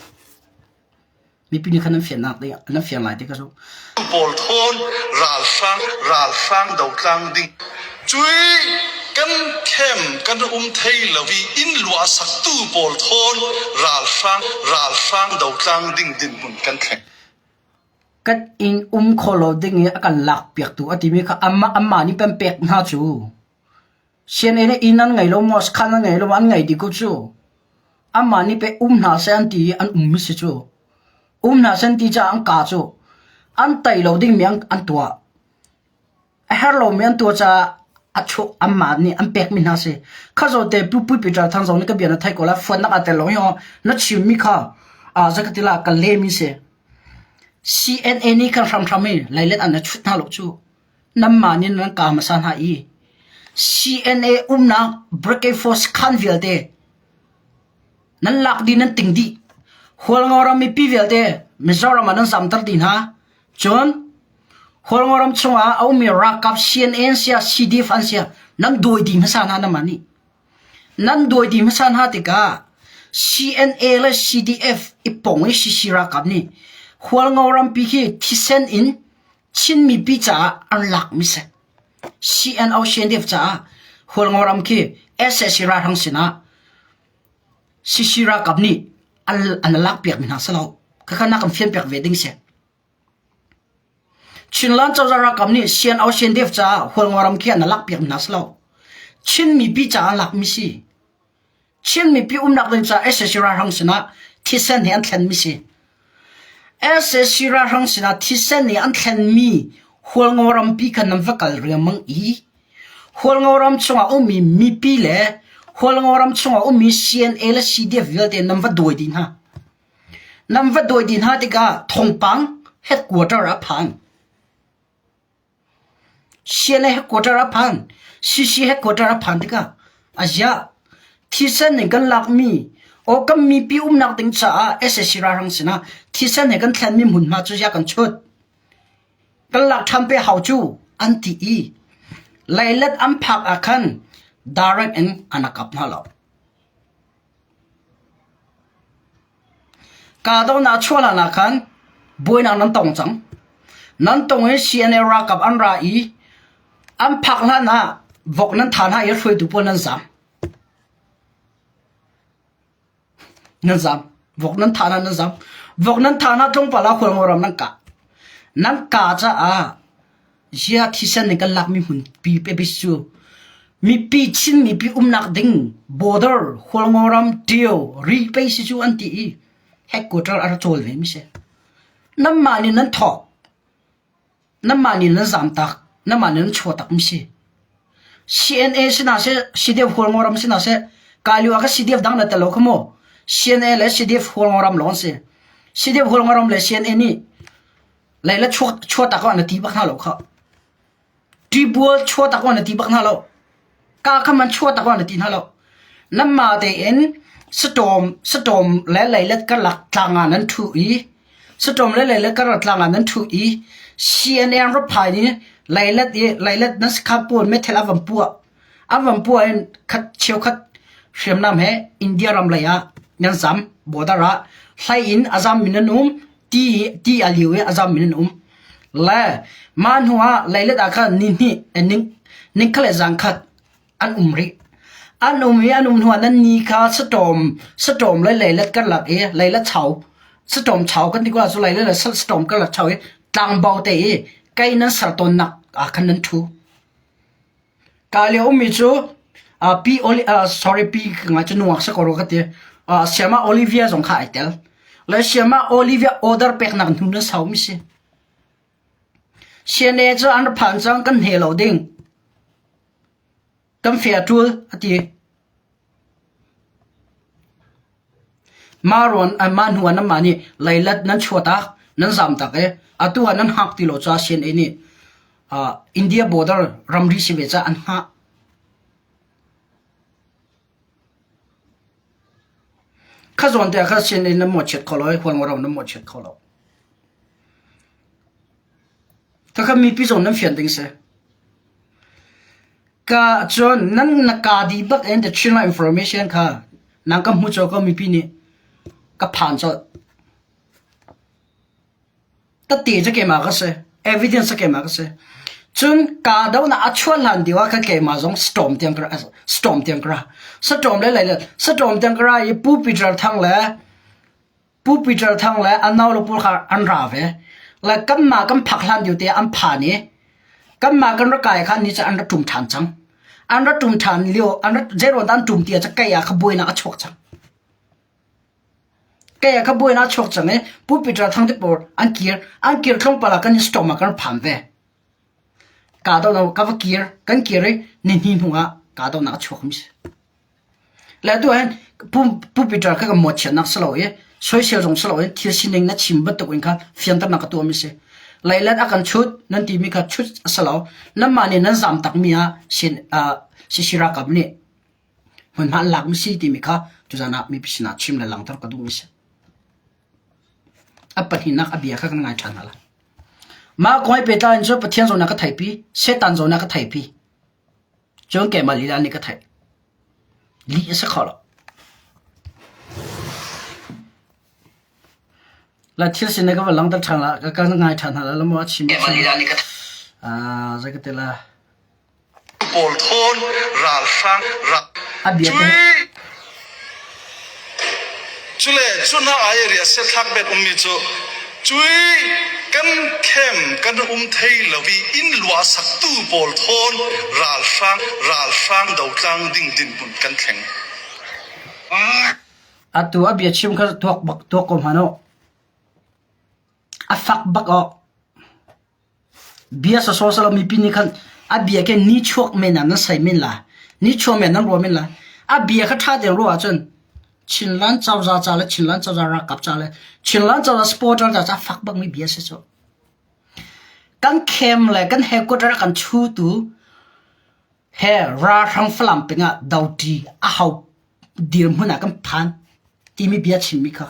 mipi nih khan nan fiannak ding nan fiang lai ti ka zumh. Pawl thawn ralhrang ralhrang dotlang ding cui kan khem kan um thei lo i inn luah saktu pawl thawn ralhrang ralhrang dotlang ding dinhmun kan thleng. Kan inn um kho lo ding i a kan lak piaktu a timi kha amah amah nih kan pek hna cu. CNA nih inn an ngei lo maw, sakhan an ngei lo maw, an ngei dih ko cu. Amah nih pei um hna seh an ti i an um mi si cu. Um hna seh an ti caah an kaa cu. An tei lo dingmi an, an tuah. A herh lomi an tuah caah a chuah anmah nih an pekmi hna si. Kha zaw te Pu Pui Peter Thang zong nih ka bia na theih ko lai. Fuannak aa tel lo hi aw. Na chimmi kha ah zakati la ka lemi si. CNA nih khan hramhram i leilet an na chut hna lo cu. Nanmah nih nan kaa hmasa hna i CNA umnak Brigade Force khan vialte nan lak dih nan ting dih. Hualngo ram mipi vialte Mizoram ah nan zamter dih hna. Cun. Hualngoram chungah a ummi ralkap CNN sia CDF an sia nan dawi dih hmasa hna namah nih. Nan dawi dih hmasa hna tikah CNA le CDF i pong i CC ralkap nih Hualngo rampi khi thisen in Chin mipi caah an lakmi si. CNO CNDF caah Hualngo ram khi sac ralhrang sinah CC ralkap nih an lakpiakmi hna si lo. Khakha na kan fianpiak ve ding si. Chinland cozah ralkap nih CNO CNDF caah Hualngo ram khi an lakpiakmi hna si lo. Chin mipi caah an lakmi si. Chin mipi umnak ding caah sac ralhrang sinah thisen he an thlenmi si. Sac ralhrang sinah thisen he an thlenmi Hualngo rampi kha nan va kal riangmang i Hualngo ram chungah ummi mipi le Hualngo ram chungah ummi CNA le CDF vialte nan va dawi dih hna. Nan va dawi dih hna tikah thawngpang headquarter ah phan. CNA headquarter ah phan. CC headquarter ah phan tikah aziah thisen in kan lakmi aw kan mipi umnak ding caah sac ralhrang sinah thisen he kan thlenmi hmunhma cu ziah kan chut. Kan lak ṭhan pe hau cu an ti i leilet an phak ah khan direct in an kap hna lo. Kahdohnak a chuah hlan ah khan buainak nan tong cang. Nan tong i CNA ralkap an ra i an phak hlan ah vok nan thah hna i hruaitu pawl nan zaam. Nan zaam. Vok nan thah hna nan zaam. Vok nan thah hna tlawmpal ah Hualngo ram nan kah. Nan kah caah Ziah thisen in kan lakmi hmunpi pebis cu mipi Chin mipi umnak ding border Hualngo ram Tio ri pei si cu an ti i headquarter a ra cawl ve mi si. Nanmah nih nan thawk, nanmah nih nan zamtak, nanmah nih nan chuahtak mi si. CNA sinah seh, CDF Hualngo ram sinah seh, Kalio ah ka CDF dang na tel lo kha mu. CNA le CDF Hualngo ram lawng an si. CDF Hualngo ram le CNA nih Lei le chuahtak ah na ti bak hna lo khah. Ṭibual chuahtak ah na ti bak hna lo. Ka kha man chuahtak ah na ti hna lo. Nanmah tein saṭawm saṭawm le leilet karlak tlang ah nan ṭhu i saṭawm le leilet karlak tlang ah nan ṭhu i CNN raphai nih leilet i leilet nan sakhan pawl meithal a van puah. An van puah in khat cheukhat hriamnam he India ram lei ah nan zam border ah hlei in a zam mi nan um ti ti a liu i a zam min an um. Le mah hnu ah leilet ah khan ni hnih ning ningkhat le zangkhat an um rih. An um i an um hnu ah nan ni kha saṭawm saṭawm le leilet karlak i leilet chau saṭawm chau kan ti ko cu leilet le saṭawm karlak chau i tlangbo te i kei nan ser tawnnak ah khan nan ṭhu. Ka lio ummi cu Pi Oli sorry Pi ngai cu nungak si ko rua ka ti. Sayama Olivia zong kha ai tel. Le Sayama Olivia order peknak hnu na saumi si. CNA cu an ra phan cang kan hne lo ding. Kan fe a ṭul a ti. Mah ruan mah hnu ah nanmah nih leilet nan chuahtak, nan zamtak i atu ah nan hngak ti lo caah CNA nih India border ramri si ve caah an hngah. Kha zawn te ah khan CNA nan mawhchiat kho lo i Hualngo nan mawhchiat kho lo. Khakha mipi zong nan fian ding si. Ka cun nan na ka dih bak in the Chinland information kha nang ka hmu cawk ko mipi nih ka phan colh. Tette cu keimah ka si. Evidence cu keimah ka si. Cun ka donak a chuah hlan deuh ah khan keimah zong storm tiang ka ra storm tiang ka ra. Storm le le storm tiang ka ra i Pu Peter Thang le Pu Peter Thang le a nau le pawl kha an ra ve. Le kanmah kan phak hlan deuh te an phan i kanmah kan ra kai kha ni cu an ra ṭum ṭhan cang. An ra ṭum ṭhan lio an ra zeiruang dah an ṭum ti ah cun kei ah kha buainak a chuak cang. Kei ah kha buainak a chuak cang i Pu Peter Thang te pawl an kir. An kir tlawmpal ah kan i storm ah kan phan ve. Kahdohnak ka va kir. Kan kir i nihnih hnu ah kahdohnak a chuak mi si. Le atu ahhin Pu Peter kha ka mawhchiatnak si lo i soisel zong si loin thil sining na chim bantuk in khan fianternak ka tuahmi si. Leilet a kan chut nan timi kha chut a si lo. Nanmah nih nan zam takmi ah sin CC ralkap nih hmunhma an lakmi si timi kha tuzan ah mipi sinah chim le langhter ka duhmi si. A pahnihnak a bia kha kan ngai ṭhan hna lai. Mah kong he pehtlai in cun Pathian zawn a ka theihpi, Satan zawn a ka theihpi. Cun keimah lila nih ka theih. Lih a si kho lo. La thil sin ka va langter ṭhan la ka ka ngai ṭhan hna la maw a chim ah zei ka ti la pawl thawn ralhrang rak a bia te Cule cuna ai ria se thlak bet ummi cu cui kan khem kan um thei lo i inn lua saktu pawl thawn ralhrang ralhrang dotlang ding dinhmun kan thleng. Atu a bia chim kha tuak bak tuak ko hmanh u. A fak bak aw. Bia sawsawh salo mipi nih khan a bia ke ni chuak men ah nan sai men la. Ni chuak men nan ruah men la. A bia kha ṭha tein ruah ahcun Chinland cozah ca le Chinland cozah ralkap ca le Chinland cozah supporter ca ca fak bak mi bia si cu. Kan khem le kan headquarter a kan chutu he ralhrang Falam peng ah doti a hau dirhmun ah kan phan timi bia chimmi kha.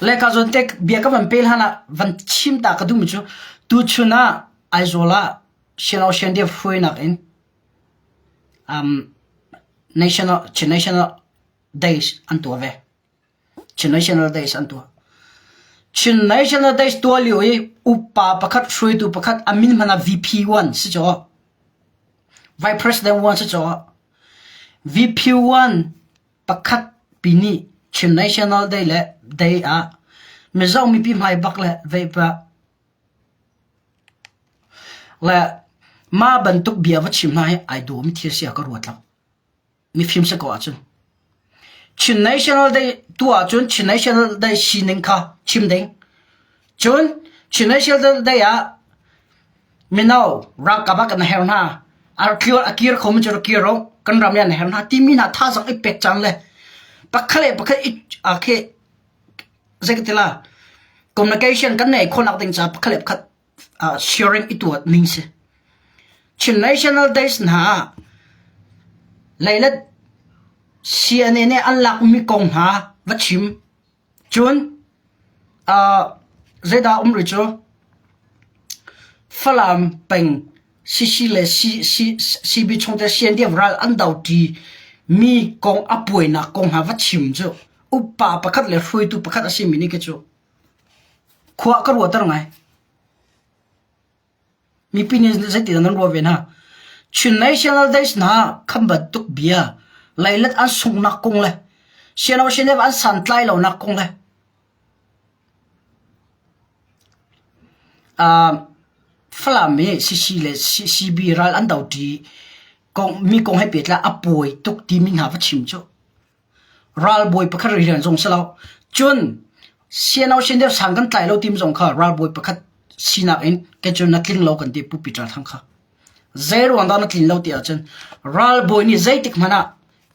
Le ka zawn te bia ka van pel hlan ah van chim ta ka duhmi cu tuchun ah Aizawl ah Sino Shandia hruainak in um, national Chin National Days an tuah ve. Chin National Days an tuah. Chin National Days tuah lio i upa pakhat hruaitu pakhat a min hmanh ah VP1 si caw. Vice President 1 si caw. VP1 pakhat pi nih Chin National Day le Day ah Mizo mipi hmai bak le veipa le mah bantuk bia va chim hna hi ai dawmi thil si ah ka ruat lo. Mifim si ko ahcun. Chin National Day tu ahcun Chin National Day sining kha chim ding. Cun Chin National Day ah mino ralkap ah kan her hna. A kir a kir kho mi cu kir ro kan ram an her hna timi hna thazang i pek cang le pakhat le pakhat i a khi zeikatila communication kan nei khonak ding ca pakhat le pakhat sharing i tuah ning si. Chin National Days hna leilet CNA nih an lakmi kong hna va chim. Cun zeidah um rih cu Falam peng CC le CB chungte CNDF ral an doṭi mi kong a puainak kong hna va chim cu upa pakhat le hruaitu pakhat a simi nih khi cu Khua ka ruahter ngai. Mipi nih zeitin nan ruah ve hna? Chin National Days hna kham bantuk bia leilet an sunghnak kong le siano sinev an santlai lonak kong le uh, Falam i CC le CB ral an doṭi kong mi kong he pehtlai a pawi tuk timi hna va chim cu. Ralbawi pakhat rian zong si lo. Cun CNO sin deuh sang kan tlai lo tim zong kha ralbawi pakhat sinak in ke cu na tling lo kan ti Pu Peter Thang kha. Zei ruang dah na tlin lo ti ahcun ralbawi nih zeitik hmanh ah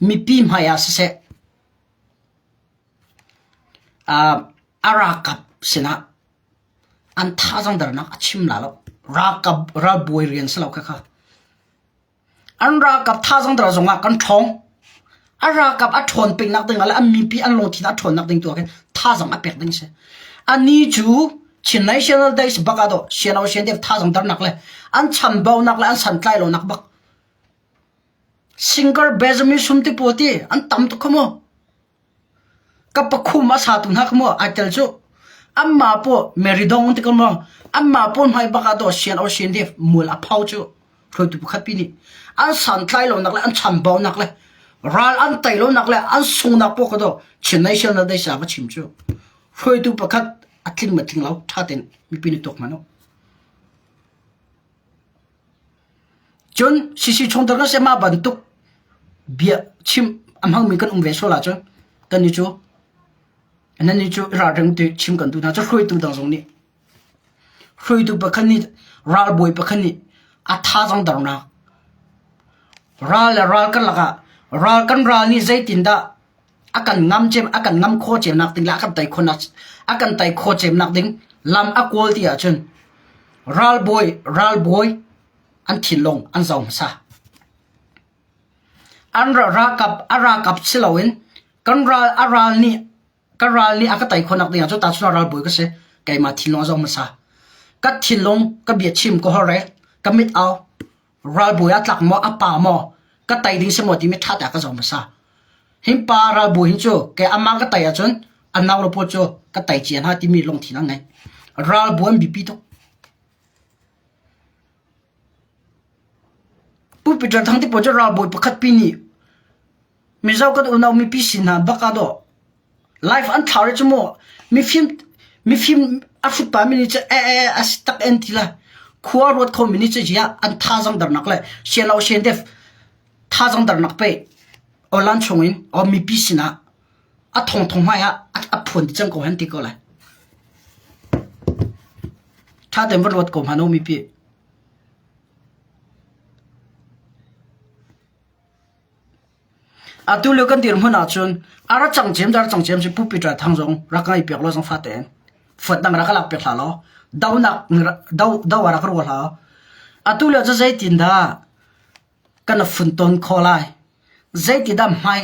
mipi hmai ah siseh uh, a ralkap sinah an thazaang dernak a chim la lo. Ralkap ralbawi rian si lo kha kha. An ralkap thazaang dara zongah kan ṭhawng. A ralkap a ṭhawn pengnak ding ah le an mipi an lungthin a ṭhawnnak ding tu ah khin thazaang a pek ding si. Ani cu Chin National Days bak ah dawh CNO CNDF thazaang darnak le an chambaunak le an santlai lonak bak singer Benjamin Sum ti pawl ti an tam tuk kha mu. Ka pakhum a satu hna kha mu ai tel cu. Amma paw Mary Dong ti ko mu. Amma paw hmai bak ah dawh CNO CNDF mual a phau cu. Hruaitu pakhat pi nih an santlai lonak le an chambaunak le ral an tei lonak le an sungnak paw kha dawh Chin National Day sa va chim cu. Hruaitu pakhat a tling ma tling lo tha tein mipi nih tuak hmanh u. Cun CC chungtel kan si mah bantuk bia chim a hmangmi kan um ve sual ahcun kannih cu nannih cu i ralring ti chim kan duh hna. Cu hruaitu dang zong nih hruaitu pakhat nih ralbawi pakhat nih a thazaang dernak ral le ral karlak ah ral kan ral nih zeitindah a kan ngam cem a kan ngam khawh cemnak ding le a kan tei khawhnak a kan tei khawh cemnak ding lam a kawl ti ahcun ralbawi ralbawi an thinlung an zoh hmasa. An ralkap a ralkap si loin kan ral a ral nih ka ral nih a ka tei khawhnak ding ah cu tahchun ah ralbawi ka si. Keimah thinlung a zoh hmasa. Ka thinlung ka biachim ka holhrel ka mit au ralbawi a tlak maw a pa maw ka tei ding si maw timi ṭha te ka zoh hmasa. Hin pa ralbawi hin cu kei amah ka tei ahcun a nau le pawl cu ka tei cia hna timi lungthin an ngei. Ralbawi an biapi tuk. Pu Peter Thang ti pawl cu ralbawi pakhat pi nih Mizo kan unau mipi sin hna bak ah dawh life an thlau rih cu mu mifim mifim a hrut pa mi nih cu eh eh a si tak en ti la khua ruat kho mi nih cu ziah an thazang darnak le sian lo sian def thazang darnak pe online chung in o mipi sinah a thong thong hmai ah a phuan ti cang ko hen ti ko lai tha ten va ruat ko hmano mipi Atu lio kan dirhmun ahcun a ra cang ciam dah ra cang ciam si Pu Peter Thang zong rak ngai piak law zong fa tein fuat dang rak ka lak piak hlah law donak do do ah rak ruah hlah. Atu lio cu zeitin dah kan funton khawh lai? Zeitin dah hmai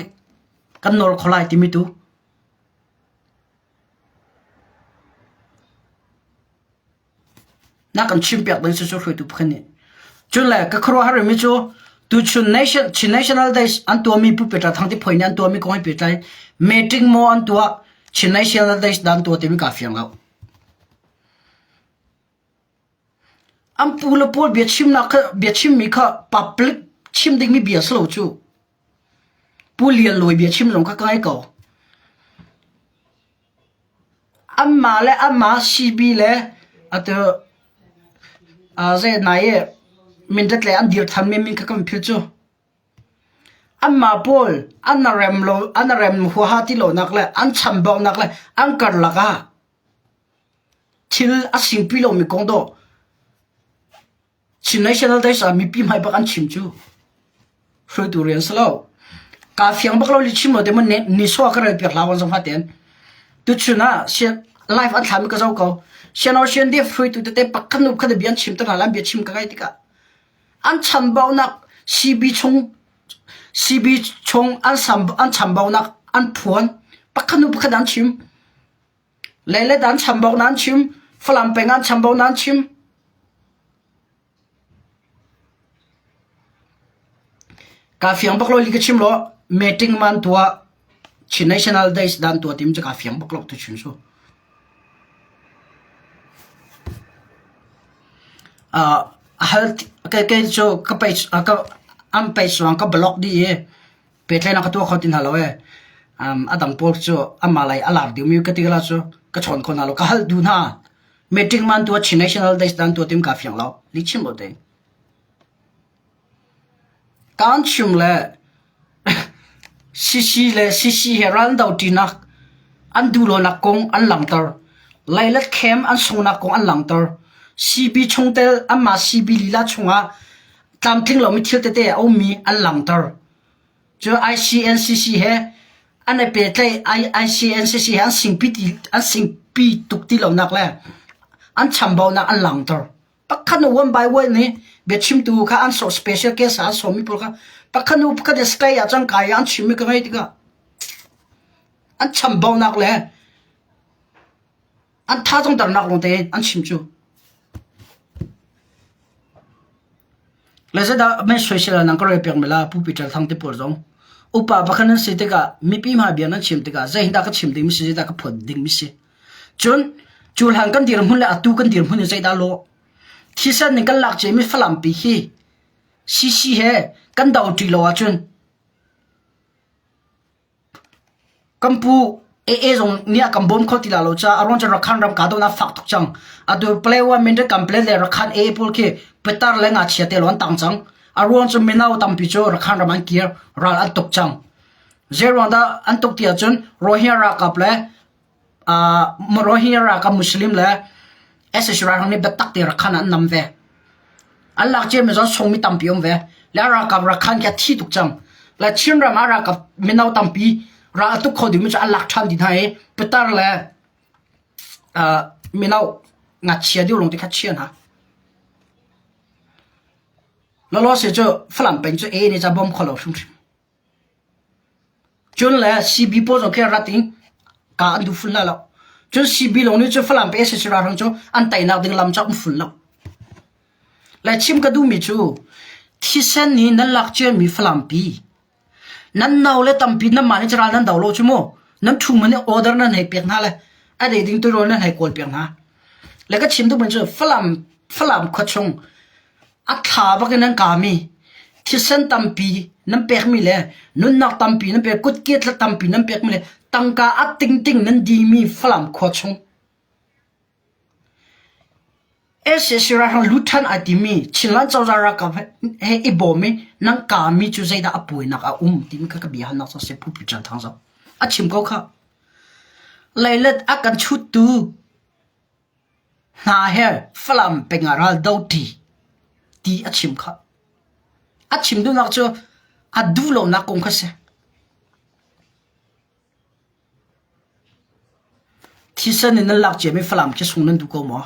kan nawl khawh lai timi tu Na kan chimpiak ding cucu hruaitu pakhat nih. Cun le ka khuaruahhar rihmi cu tuchun nation Chin National Days an tuahmi Pu Peter Thang Ti Phoi nih an tuahmi kong he pehtlai meeting maw an tuah Chin National Days dah an tuah timi kaa fiang lo. An pu le pawl biachimnak kha biachimmi kha public chim dingmi bia si lo cu. Pu Lian Luai biachim zong kha ka ngai ko. Anmah le anmah CB le atu zei i mindat le an dir thanmi min kha kan philh cu. Anmah pawl an rem lo an rem huaha ti lonak le an chambaunak le an karlak ah thil a singpi lomi kong dawh Chin National Days ah mipi hmai bak an chim cu. Hruaitu rian si lo. Ka fiang bak lo li chim lo te mun ni so ka rel piak hlawan zong haten. Tuchun ah live an thlami ka zo ko. Siano sian de hruaitu tete pakhat nu khat bia an chim te hna lan bia chim ka ngai tikah an chambaunak CB chung CB chung an sam an chambaunak an phuan pakhat nu pakhat an chim. Leilet an chambau nan chim, Falam peng an chambau nan chim. Ka fiang bak lo li ka chim lo meeting man tua Chin National Days dan tua tim chu ka fiang bak lo tu chun su. Uh, hal ke ke chu ka page ka am page wang ka block di e Pehtlaihnak ka tuah kho ti hna lo ee. Um, a dang pawl cu amah lei a lar deuhmi ka ti la cu ka chawn kho hna lo. Ka hal duh hna. Meeting man tuah Chin National Days dan tuah tim ka fiang lo. Li chim lo te. Kan chim le CC le CC he ral do tinak an duhlonak kong an langter. Lailat khem an sungnak kong an langter. CB chungtel anmah CB lila chungah tlamtling lomi thil tete a ummi an langhter. Cu ICNCC he an i pehtlaih ICNCC he an singpi ti an singpi tuk ti lonak le an chambaunak an langhter. Pakhat nu one by one nih biachimtu kha an sawh special case ah an sawmmi pawl kha pakhat nu pakhat in stay ah cang kai an chimmi ka ngei tikah an chambaunak le an tha-zongternak lawng tein an chim cu. Le zeidah men soisel nang ka rel piak me la Pu Peter Thang te pawl zong upa pakhat nan si tikah mipi hmai bia nan chim tikah zeihindah ka chim ding mi si zeidah ka phuan ding mi si cun cu hlan kan dirhmun le atu kan dirhmun hi zeidah lawh thisen ning kan lak cia mi Falam pi hi CC he kan do ṭi lo ahcun Kan pu AA zong nih a kan bawm kho ti la lo caah a ruang cu Rakhan ram kahdohnak fak tuk cang. Atu Palawa Mindat Kanplet le Rakhan AA pawl khi pitar le ngakchia te lawng an tang cang. A ruang cu mino tampi cu Rakhan ram an kir, ral an tuk cang. Zei ruang dah an tuk ti ahcun Rohingya ralkap le Rohingya ralkap Muslim le sac ralhrang nih biatak te Rakhan ah an nam ve. An lak ciami zong sungmi tampi um ve. Le ralkap rakhan khi a thi tuk cang. Le Chinram ah ralkap mino tampi ral a tuk kho dingmi cu an lak ṭhan dih hna i pitar le uh, mino ngakchia deuh lawng te kha chia hna. Lawlaw se cu Falam peng cu A nih ca bom kho lo hrimhrim. Cun le CB pawl zong khi rat in ka an duh ful hna lo. Cun CB lawng nih cun Falam pe sac ralhrang cu an teinak ding lam cu a um ful lo. Le chim ka duhmi cu thisen nih nan lak ciami Falam pi nan nau le tampi nanmah nih ral nan do lo cu mu nan ṭhu man nih order nan hei pek hna le a dei ding tirawl nan hei kawl piak hna. Le ka chim duhmi cu Falam Falam khuachung A thla bak in nan kami, thisen tampi nan pekmi le nunnak tampi nan pek, kutke tla tampi nan pekmi le tangka a tingting nan dimi Falam khua chung. SAC ralhrang lut ṭhan ai timi Chinland cozah ralkap he i bawm i nan kami cu zeidah a puainak a um timi kha ka bia halnak cu a si Pu Pu Chan Thang zong a chim ko kha. Leilet a kan chuttu Hna he Falam peng ah ral do ṭi ti a chim khah. A chim duhnak cu a duh lonak kong kha si. Thisen in nan lak ciami Falam khi sung nan duh ko maw?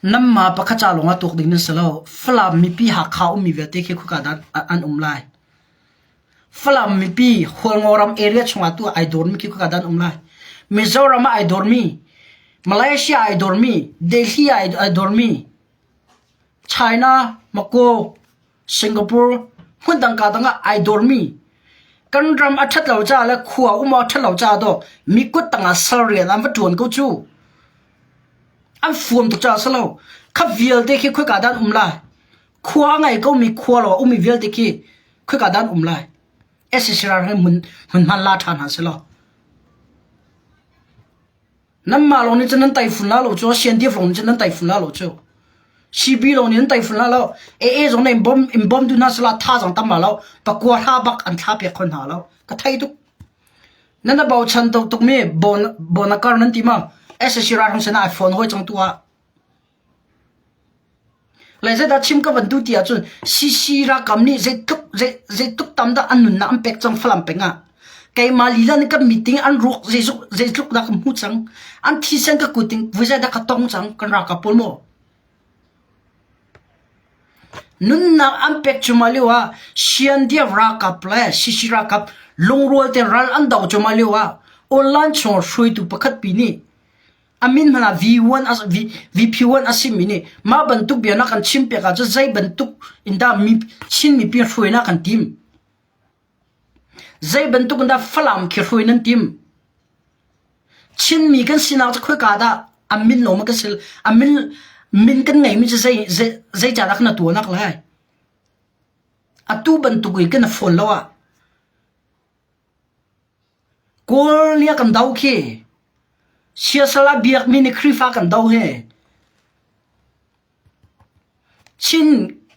Nanmah pakhat ca lawngah tuak ding nan si lo. Falam mipi Hakha ummi vialte khi khoika dah an um lai? Falam mipi Hualngoram area chungah tu ai dawrmi khi khoika dah an um lai? Mizoram ah ai dawrmi, Malaysia ai dawrmi, Delhi ah ai dawrmi, China, Macau, Singapore hmundang kaa dang ah ai dawrmi kan ram a ṭhat lo caah le khua um a ṭhat lo caah dawh mi kut tangah sal rian an va ṭuan ko cu. An fuam tuk caah a si lo. Kha vialte khi khoika dah an um lai? Khua a ngei komi khua lo a ummi vialte khi khoika dah an um lai? SAC ral hi hmun hmunhma la ṭhan hna seh law. Nanmah lawng nih cun nan taifun la lo cu, CNDF lawng nih cun nan taifun la lo cu. CB lawng nih nan taifun la lo. AA zong nih in bawm in bawm duh hna sehla thazaang tam la lo. Pakua hra bak an thla piak kho hna lo. Ka thei tuk. Nan a bochan tuk tukmi bon bonakar nan ti ma? SAC ralhrang sinah ai phone hawi cang tu ah. Le zeidah chim ka van duh ti ahcun CC ralkap nih zeitluk zei zeitluk tam dah an nunnak an pek cang Falam peng ah. Keimah lila nih kan meeting an ruak zeitluk zeitluk dah ka hmuh cang. An thisen ka kut in voi zeidah ka tong cang kan ralkap pawl maw. Nunnak an pek cuahmah lio ah Siandiaf ralkap le CC ralkap lungrual tein ral an do cuahmah lio ah online chung hruaitu pakhat pi nih A min hmanh ah V1 a VP1 a simi nih mah bantuk bia na kan chimpiak ahcun zei bantuk in dah mi Chin mipi hruai na kan tim? Zei bantuk in dah Falam khi hruai nan tim? Chinmi kan sinak cu khoika dah a min lo ma kan si a min min kan ngeimi cu zei zei zei ca dah kan tuahnak lai? Atu bantuk in kan fawn lo ah Kawl nih a kan do khi. Siasal a biakmi nih Khrihfa kan do hi. Chin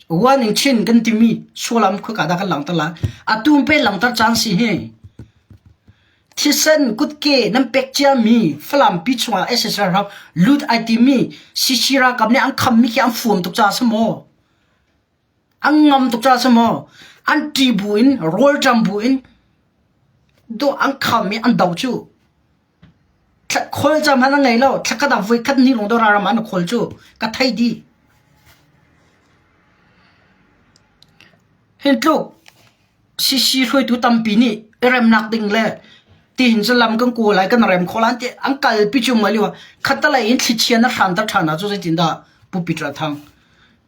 one in Chin kan timi sullam khoika dah kan langhter lai. Atu pe langhter caan si hi. Thisen kutke nan pek ciami Falam pi chungah SSR ram lut ai timi CC ralkap nih an khammi khi an fuam tuk caah si maw? An ngam tuk caah si maw? An ṭi bu in rawlṭam bu in dawh an kham i an do cu. Khawl cam hmanh an ngei lo. Thlakhat ah voikhat ni lawng dawh ram ah an khawl cu. Ka thei dih. Hin tluk CC hruaitu tampi nih i remnak ding le tihin cu lam kan kawl lai kan rem kho lai ti an kalpi cu ma lio khattelei in thlichia na hranter ṭhan ah cu zeitindah Pu Peter Thang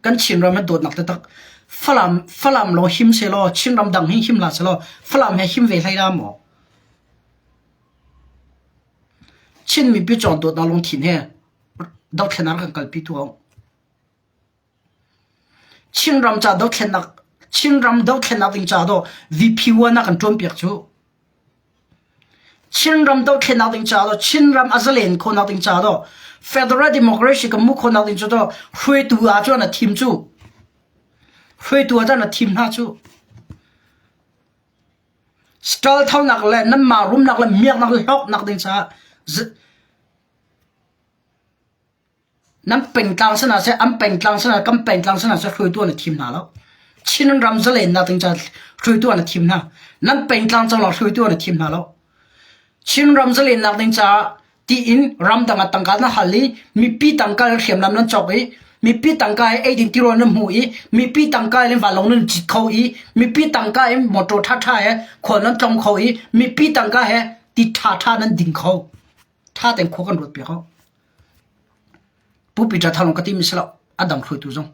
kan Chinram he dawtnak taktak Falam Falam law him selaw Chinram dang hi him hlah selaw Falam he him ve hlei dah maw Chin mipi cawn dawtnak lungthin he dothlenak kan kalpi tu Chinram ca dothlennak Chinram dothlennak ding ca dawh VP1 ah kan ṭuanpiak cu. Chinram dothlennak ding ca dawh Chinram a zalen khawhnak ding ca dawh Federal Democracy kan hmuh khawhnak ding cu dawh hruaitu ah cun a thim cu. Hruaitu ah cun a thim hna cu. Stall thonak le nanmah rumnak le miaknak le hlawknak ding caah Nan pengtlang sinah seh, an pengtlang sinah, kan pengtlang sinah seh hruaitu an i thim hna lo. Chin ram zalennak ding caah hruaitu an i thim hna. Nan pengtlang cang lawng hruaitu an i thim hna lo. Chin ram zalennak ding caah tiin ramdang ah tangka nan hal i mipi tangka in hriamnam nan cawk i mipi tangka in eidin tirawl nan hmu i mipi tangka in vanlawng nan cit kho i mipi tangka in motor ṭhaṭha he khual nan tlong kho i mipi tangka he. Ti ṭhaṭha nan ding kho. Ṭha tein khua kan ruat piak ho. Pu Peter Thang lawng ka timi si lo. A dang hruaitu zong.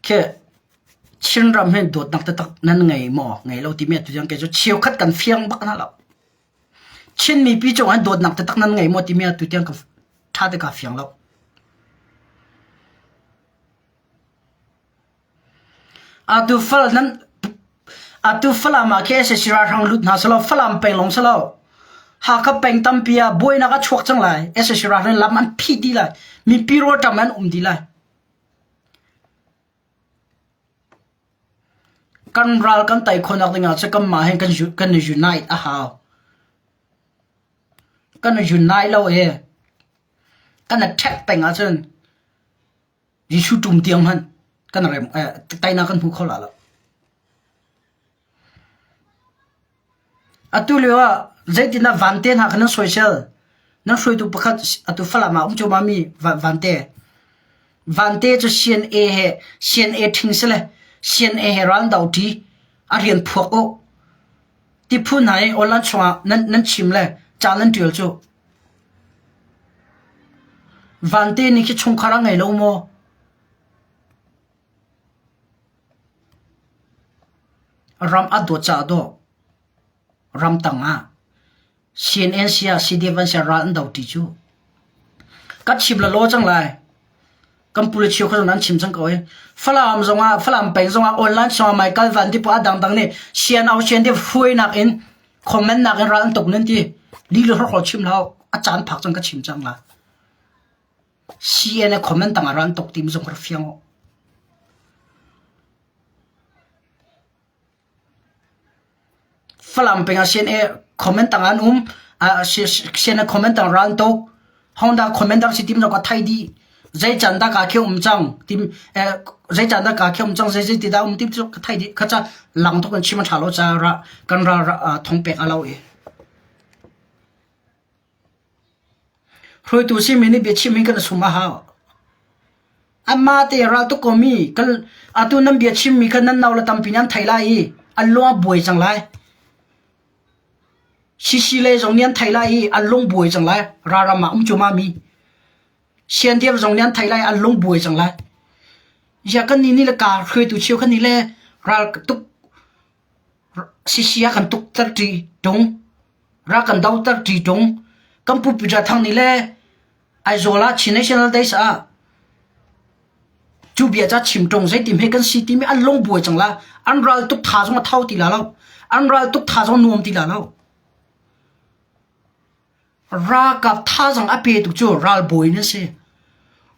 Khi Chinram hi dawtnak taktak nan ngei maw? Ngei lo timi atu tiang kei cu cheukhat kan fiang bak hna lo. Chin mipi cungah dawtnak taktak nan ngei maw timi atu tiang ka ṭha te kaa fiang lo. Atu fal nan atu Falam ah khi sac ralhrang lut hna selaw Falam peng lawng si lo. Hakha peng tampi ah buainak a chuak cang lai. Sac ralhrang lam an phih dih lai. Mipi rawlṭam an um dih lai. Kan ral kan tei khawhnak ding ah cun kanmah hin kan kan i unite a hau. Kan i unite lo i kan i ṭhek peng ahcun Jesuh ṭum tiang hmanh kan rem teinak kan hmu kho la lo. Atu lio ah zeitindah vante hna kha nan soisel? Nan hruaitu pakhat atu Falam ah um cuahmah mi vante. Vante cu CNA he CNA ṭhing si le CNA he ral an do ṭi. A rian phuak u. Ti phu hna i online chungah nan nan chim le ca nan ṭial cu. Vante nih khi chungkhar a ngei lo maw? Ram a dawt caah dawh ramtang ah CNN sia CDF an sia ral an do ṭi cu. Ka chim lalaw cang lai. Kan pu le cheu kha nan chim cang ko i. Falam zongah Falam peng zongah online chungah Michael Van ti a dangdang nih CNO CNDF hruainak in comment nak in ral an tuk nan ti. Li le hrawk chim hlah a caan phak cang ka chim cang lai. CNA comment tang ah ral an tuk ti mi zong ka fiang u. Falam peng ah CNA comment tang an um. CNA comment tang ral an tuk. Honda comment dang si tim ka thai di. Zei can dah ka khi um cang tim zei can dah ka khi um cang zei zei ti dah um tim cu ka thai di kha ca lang tuk in chim a tha lo ca ra kan ra thong pek a lo i. Hruaitu simi nih biachim hi kan sum a hau. Anmah te raltuk komi kan atu nan biachimmi kha nan nau le tampi nih an theih lai i an lung a buai cang lai. Sisi le zong nih an theih lai i an lung buai cang lai. Ralram ah um cuahmah mi. Siandiam zong nih an theih lai i an lung buai cang lai. Ziah kan nih nih le kaa hruaitu cheu kan nih le ral tuk Sisi a kan tukter ṭi ṭung. Ral kan doter ṭi ṭung. Kan pu Peter Thang nih le Aizawl ah Chin National Days ah cu bia ca chim ṭung zeitim he kan si timi an lung buai cang la. An ral tuk tha zong a thau ti la lo. An ral tuk tha zong nuam ti la lo. Ralkap thazaang a petu cu ralbawi nan si.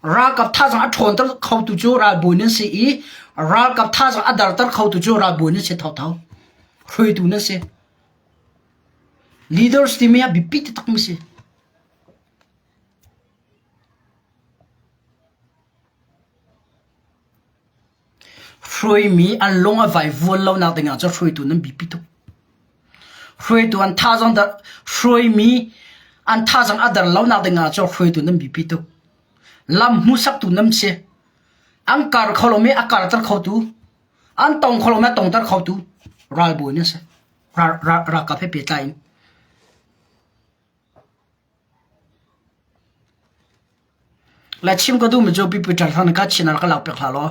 Ralkap thazaang a ṭhawnter khotu cu ralbawi nan si i ralkap thazaang a darter khotu cu ralbawi nan si thotho. Hruaitu nan si. Leaders timi ah biapi taktakmi si. Hruaimi an lung a vaivuan lonak dingah cun hruaitu nan biapi tuk. Hruaitu an thazaang dar hruaimi an thazaang a der lonak dingah cun hruaitu nan biapi tuk. Lam hmuhsaktu nan si. An kar kho lomi a karter khotu, an tong kho lomi a tongter khotu ralbawi nan si. Ral, ral, ralkap he pehtlai in. Le chim ka duhmi cu Pi Peter thang nih ka chin ah rak ka lak piak hlah law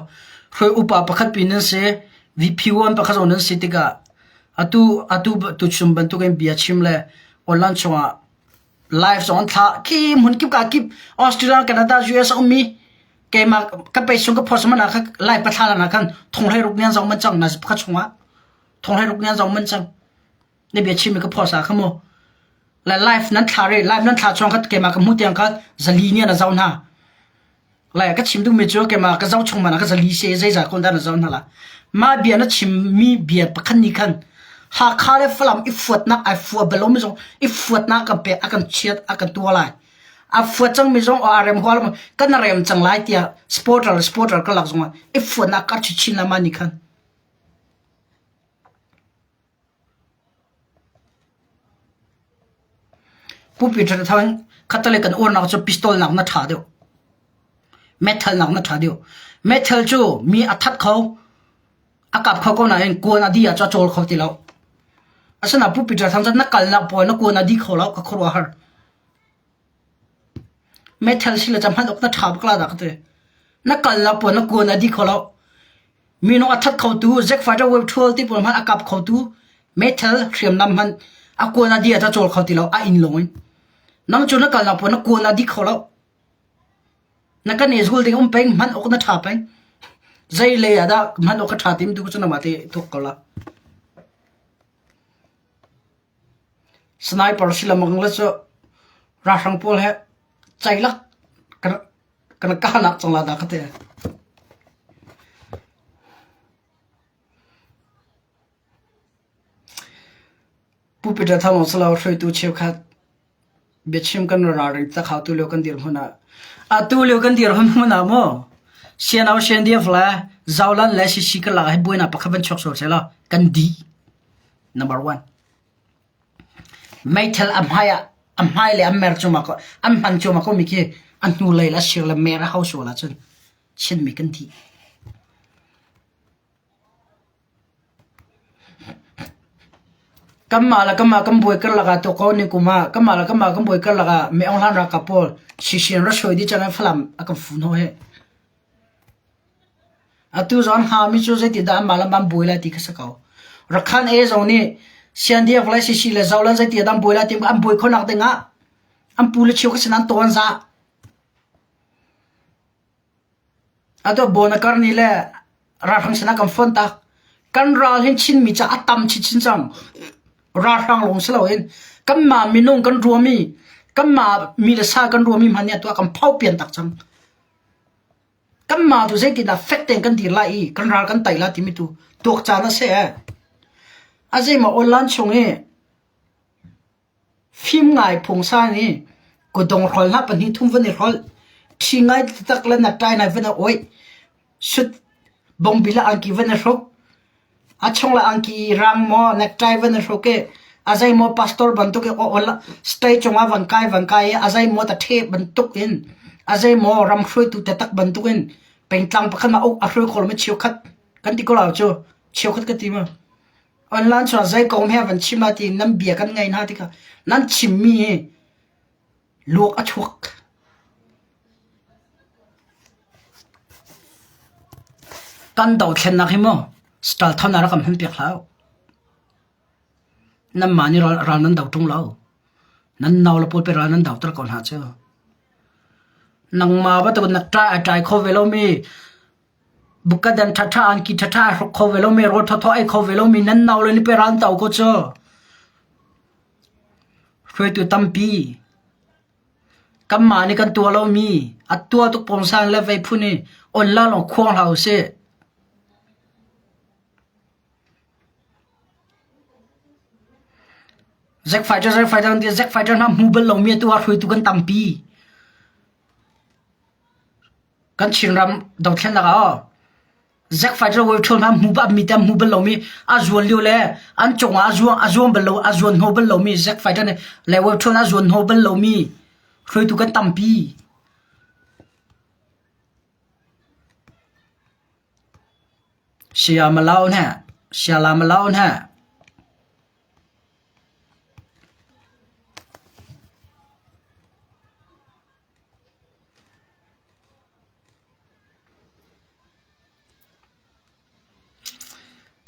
hruai upa pakhat pi nan si VP1 pakhat zong nan si tikah atu atu tuchun bantukin bia chim le online chungah live zong an thlah khi hmun kip ka kip Australia Canada US a ummi keimah ka pei sung ka post man ah kha live ka thla na khan thonghlei ruk nian zong man cang na pakhat chungah thonghlei ruk nian zong man cang Na bia chim mi ka phuah sa kha mu. Le live nan thla re live nan thla chuang kha keimah ka hmu tiang kha zali nih na zoh hna. Le ka chim duhmi cu keimah ka zoh chung man ah ka zali se zeizah kon dah na zoh hna la. Mah bia na chim mi bia pakhat nih khan Hakha le Falam i fuatnak ai fua bal lomi zong i fuatnak kan pek a kan chiat a kan tuah lai. A fuat cangmi zong a rem hual kan rem cang lai tiah supporter supporter ka lak zong ah i fuatnak kar chin la ma nih khan. Pu Peter Thang. Khattale kan uarnak cu pistol nak na ṭha deuh. Metal nak na ṭha deuh. Metal cu mi a that kho, a kap kho ko nain kuan a di ah cu a cawl kho ti lo. Asinain Pu Peter Thang cu na kalnak pawl na kuan a di kho lo ka khuaruahhar. Metal si le ca hman awk na ṭha bak la dah ka ti. Na kalnak pawl na kuan a di kho lo. Minung a that khotu Zack Fighter Wave 12 ti pawl hmanh a kap khotu metal hriamnam hmanh a kuan a di ah cawl kho ti lo a inn lawng in. Nang cu na kalnak pawl na kuan a di kho lo. Na kan i zul ding um peng hman awk na ṭha peng. Zei lei ah dah hman awk ka ṭha tim tu cu nangmah te tuak ko la. Sniper si lamang le cu ralhrang pawl he ceilak kan kan kahnak cang la dah ka ti. Pu Peter Thang Salo hruaitu cheukhat biachim kan ralring tak hau tu lio kan dirhmun ah atu lio kan dirhmun hmun ah maw CNO CNDF le Zolan le CC ka lak hi buainak pakhat van chuak sual seh law kan di number one Meithal a hmai ah a hmai le a mer cuahmah ko an hman cuahmah ko mi khi a hnulei le a sir le mer a hau sual ahcun Chinmi kan thi. Kanmah le kanmah kan buai karlak ah tuah ko ni kum ah kanmah le kanmah kan buai karlak ah Mi Aung Hlaing ralkap pawl sisian ra hruai dih cang i Falam a kan fu hnawh hi. Atu zong an hngami cu zeitindah anmah le an buai lai ti kha si ko. Rakhan A zong nih CNDF le CC le Zoland zeitindah an buai lai ti an buai khawhnak ding ah an pu le cheu kha sin an tawn za. Atu Bonakar nih le ralhrang sinah kan fonh tak. Kan ral hin Chinmi ca a tam chinchin cang. Ralhrang lawng si loin kanmah minung kan ruami kanmah mi le sa kan ruami hmanh nih atu ah kan phau pian tak cang. Kanmah tu zeitindah fek tein kan dir lai i kan ral kan tei lai timi tu tuak caan a si. A zeimaw online chung i fim ngai phungsan i kutdong hrawl hna pahnih thum van i hrolh, ṭhi ngai taktak le necktie nai van i awih, sut bongbi le angki van i hruk, A chung le angki rang maw necktie van i hruk i a zeimaw pastor bantuk i aw stage cungah van kai van kai i a zeimaw ta ṭhe bantuk in a zeimaw ram hruaitu taktak bantuk in pengtlang pakhat ma uk a hruai kho lomi cheukhat kan ti ko lo cu cheukhat ka ti ma online cun zei kong he van chim ah ti nan bia kan ngai hna tikah nan chimmi hi Luak a chuak. Kan dothlennak hi maw stal thon ah rak kan hman piak hlah u. Nanmah nih ral nan do ṭung lo. Nan nau le pawl pe ral nan doter ko hna cu. Nangmah bantuk na ṭai a ṭai kho ve lomi bukadan ṭhaṭha angki ṭhaṭha a hruk kho ve lomi rawl thawthaw ei kho ve lomi nan nau le ni pe ral an do ko cu. Hruaitu tampi kanmah nih kan tuah lomi a tuah tuk pawngsan le vei phun i on la lawng khuang hlah usih. Zack fighter Zack fighter an ti Zack fighter hna hmu bal lomi atu ah hruaitu kan tampi. Kan Chinram dothlennak ah Zack Fighter World Tour hna hmu bak mi te hmu bal lomi a zuan lio le an cungah a zuang a zuan bal lo a zuan hno bal lomi Zack Fighter nih le World Tour a zuan hno bal lomi hruaitu kan tampi. Sia malau hna sia la malau hna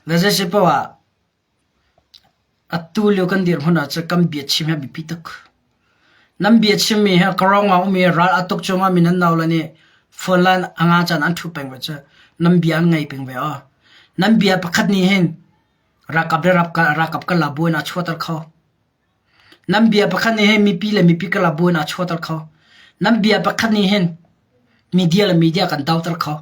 Na zei paoh ah atu lio kan dirhmun ahcun kan biachim hi a biapi tuk. Nan biachimmi hi ka rawng ah a ummi ral a tuk cuahmahmi nan naule nih phone line a nga caan an ṭhu peng ve cu nan bia an ngai peng ve aw. Nan bia pakhat nih hin ralkap le ralkap kan la buin a chuahter kho. Nan bia pakhat nih hin mipi le mipi karlak buainak a chuahter kho. Nan bia pakhat nih hin media le media kan doter kho.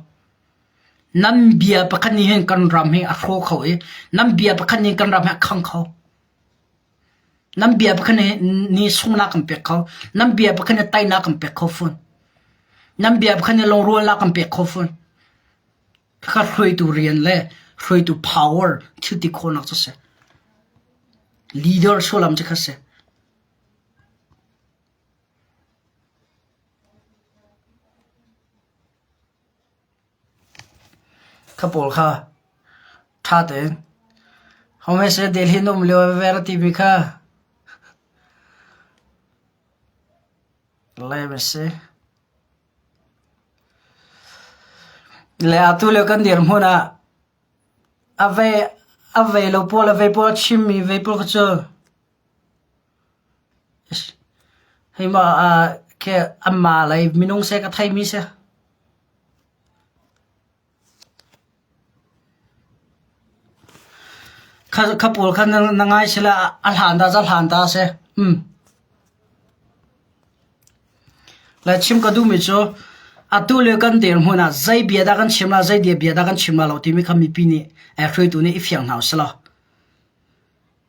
Nan bia pakhat nih hin kan ram hi a hraw kho i nan bia pakhat nih kan ram hi a khang kho. Nan bia pakhat nih nih sunghnak kan pek kho. Nan bia pakhat nih teinak kan pek kho fawn. Nan bia pakhat nih lungrualnak kan pek kho fawn. Khakha hruaitu rian le hruaitu power thil ti khawhnak cu a si. Leader sullam cu kha si. Kha pawl kha ṭha tein home se Delhi na um lio ver a timi kha lem a si. Le atu lio kan dirhmun ah a vei a vei lo pawl a vei pawl a chimmi vei pawl kha cu hei ma khi anmah lei minung seh ka theimi si. Kha pawl kha na ngai sila a hlan ta a hlan ta a si. Le chim ka duhmi cu atu lio kan dirhmun ah zei bia dah kan chim la, zei bia dah kan chim la lo timi kha mipi nih hruaitu nih i fiang hna usih law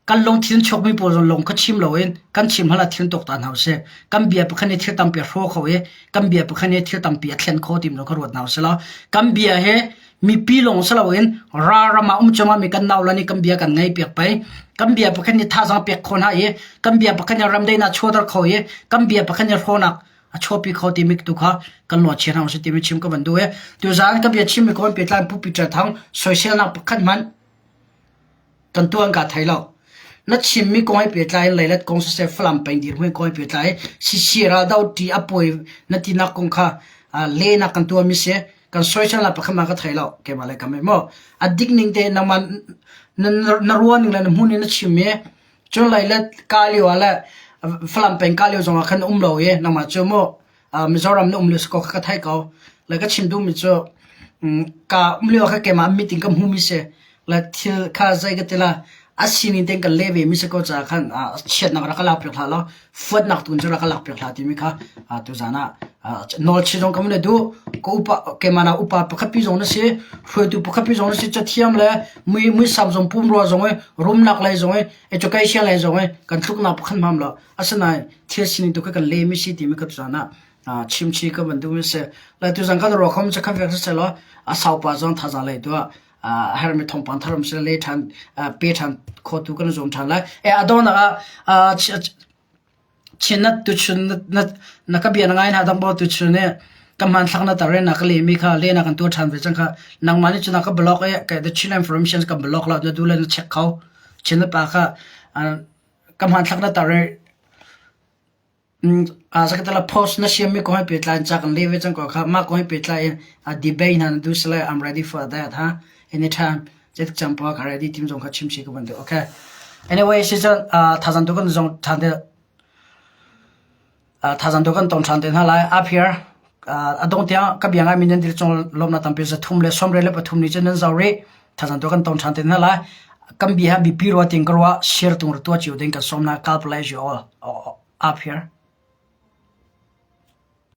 kan lungthin chuakmi pawl zong lung kha chim loin kan chim hal ah thil tuaktan hna usih. Kan bia pakhat nih thil tampi a hraw kho i kan bia pakhat nih thil tampi a thlen kho ti mi kha ruat hna usih law kan bia hi mipi lawng si loin ralram ah um cungah mi kan nau le nih kan bia kan ngaih piak pei. Kan bia pakhat nih thazaang pek kho hna i kan bia pakhat nih ramdaihnak chuahter kho i kan bia pakhat nih hrawnak a chuahpi kho timi tu kha kan luat chia hna usih timi chim ka van duh i tuzaan ka bia chimmi ko pehtlai Pu Peter Thang soiselnak pakhat hmanh Kan tuan kaa thei lo. Na chimmi kong he pehtlai in leilet kong siseh Falam peng dirhmun kong he pehtlai sisi raldo ṭi a puai na tinak kong kha lehnak kan tuahmi si. Kan soisel nak pakhat hmanh ka thei lo. Keimah le kam maw. A dik ning tein nangmah na ruah ning le na hmuh ning na chim i cun leilet ka lio ah le Falam peng ka lio zongah khan um lo i nangmah cu mu Mizoram na um lio si ko kha ka theih ko. Le ka chim duhmi cu ka um lio kha keimah meeting ka hmumi si. Le thil kha zei ka ti la a sining tein ka le ve mi si ko caah khan chiatnak rak ka lak piak hlah law fuatnak tu in cu rak ka lak piak hlah timi kha tuzaan ah nawl chi zong ka mun duh. Ka upa keimah na upa pakhat pi zong na si, hruaitu pakhat pi zong na si, cathiam le mui muisam zong pumrua zong i rumnak lei zong i education lei zong i kan tluknak pakhat hmam lo. Asinain thil sining tu kha kan lem i si timi ka tuzaan ah chimchi ka van duhmi a si. Lai tuzaan kan ruakhom cu kha vek siseh law a saupa zong thazaang lei tuah a hermi thawngpang thar um sila le ṭhan pe ṭhan khotu kan zuam ṭhan lai. E a donghnak ah Chin na tuchun na na ka bia na ngai hna dang bo tuchun i ka hmanthlak na tar i na ka lehmi kha lehnak kan tuah ṭhan ve cang kha nangmah nih cun na ka blog i the Chin Information ka blog la na duh le na check kho. Chin na pa kha Ka hmanthlak na tar i zakatala post na siammi kong he pehtlai in ca kan leh ve cang ko kha. Mah kong he pehtlai in debate hna na duh sile I'm ready for that ha. Anytime zeitik caan poah ka ready tim zong kha chim chih ka van duh. Okay. Anyway, si cun thazang tu kan zong ṭhan te Thazaang tu kan tong ṭhan te hna lai. Up here, a dong tiang ka bia ngaimi nan dil cung lawmnak tampi 333 nih cun nan zoh rih. Thazaang tu kan tong ṭhan te hna lai. Kan bia hi bipi rua ting ka ruah, share tung ra tua cio ding kan sawm hna. God bless you all. Up here.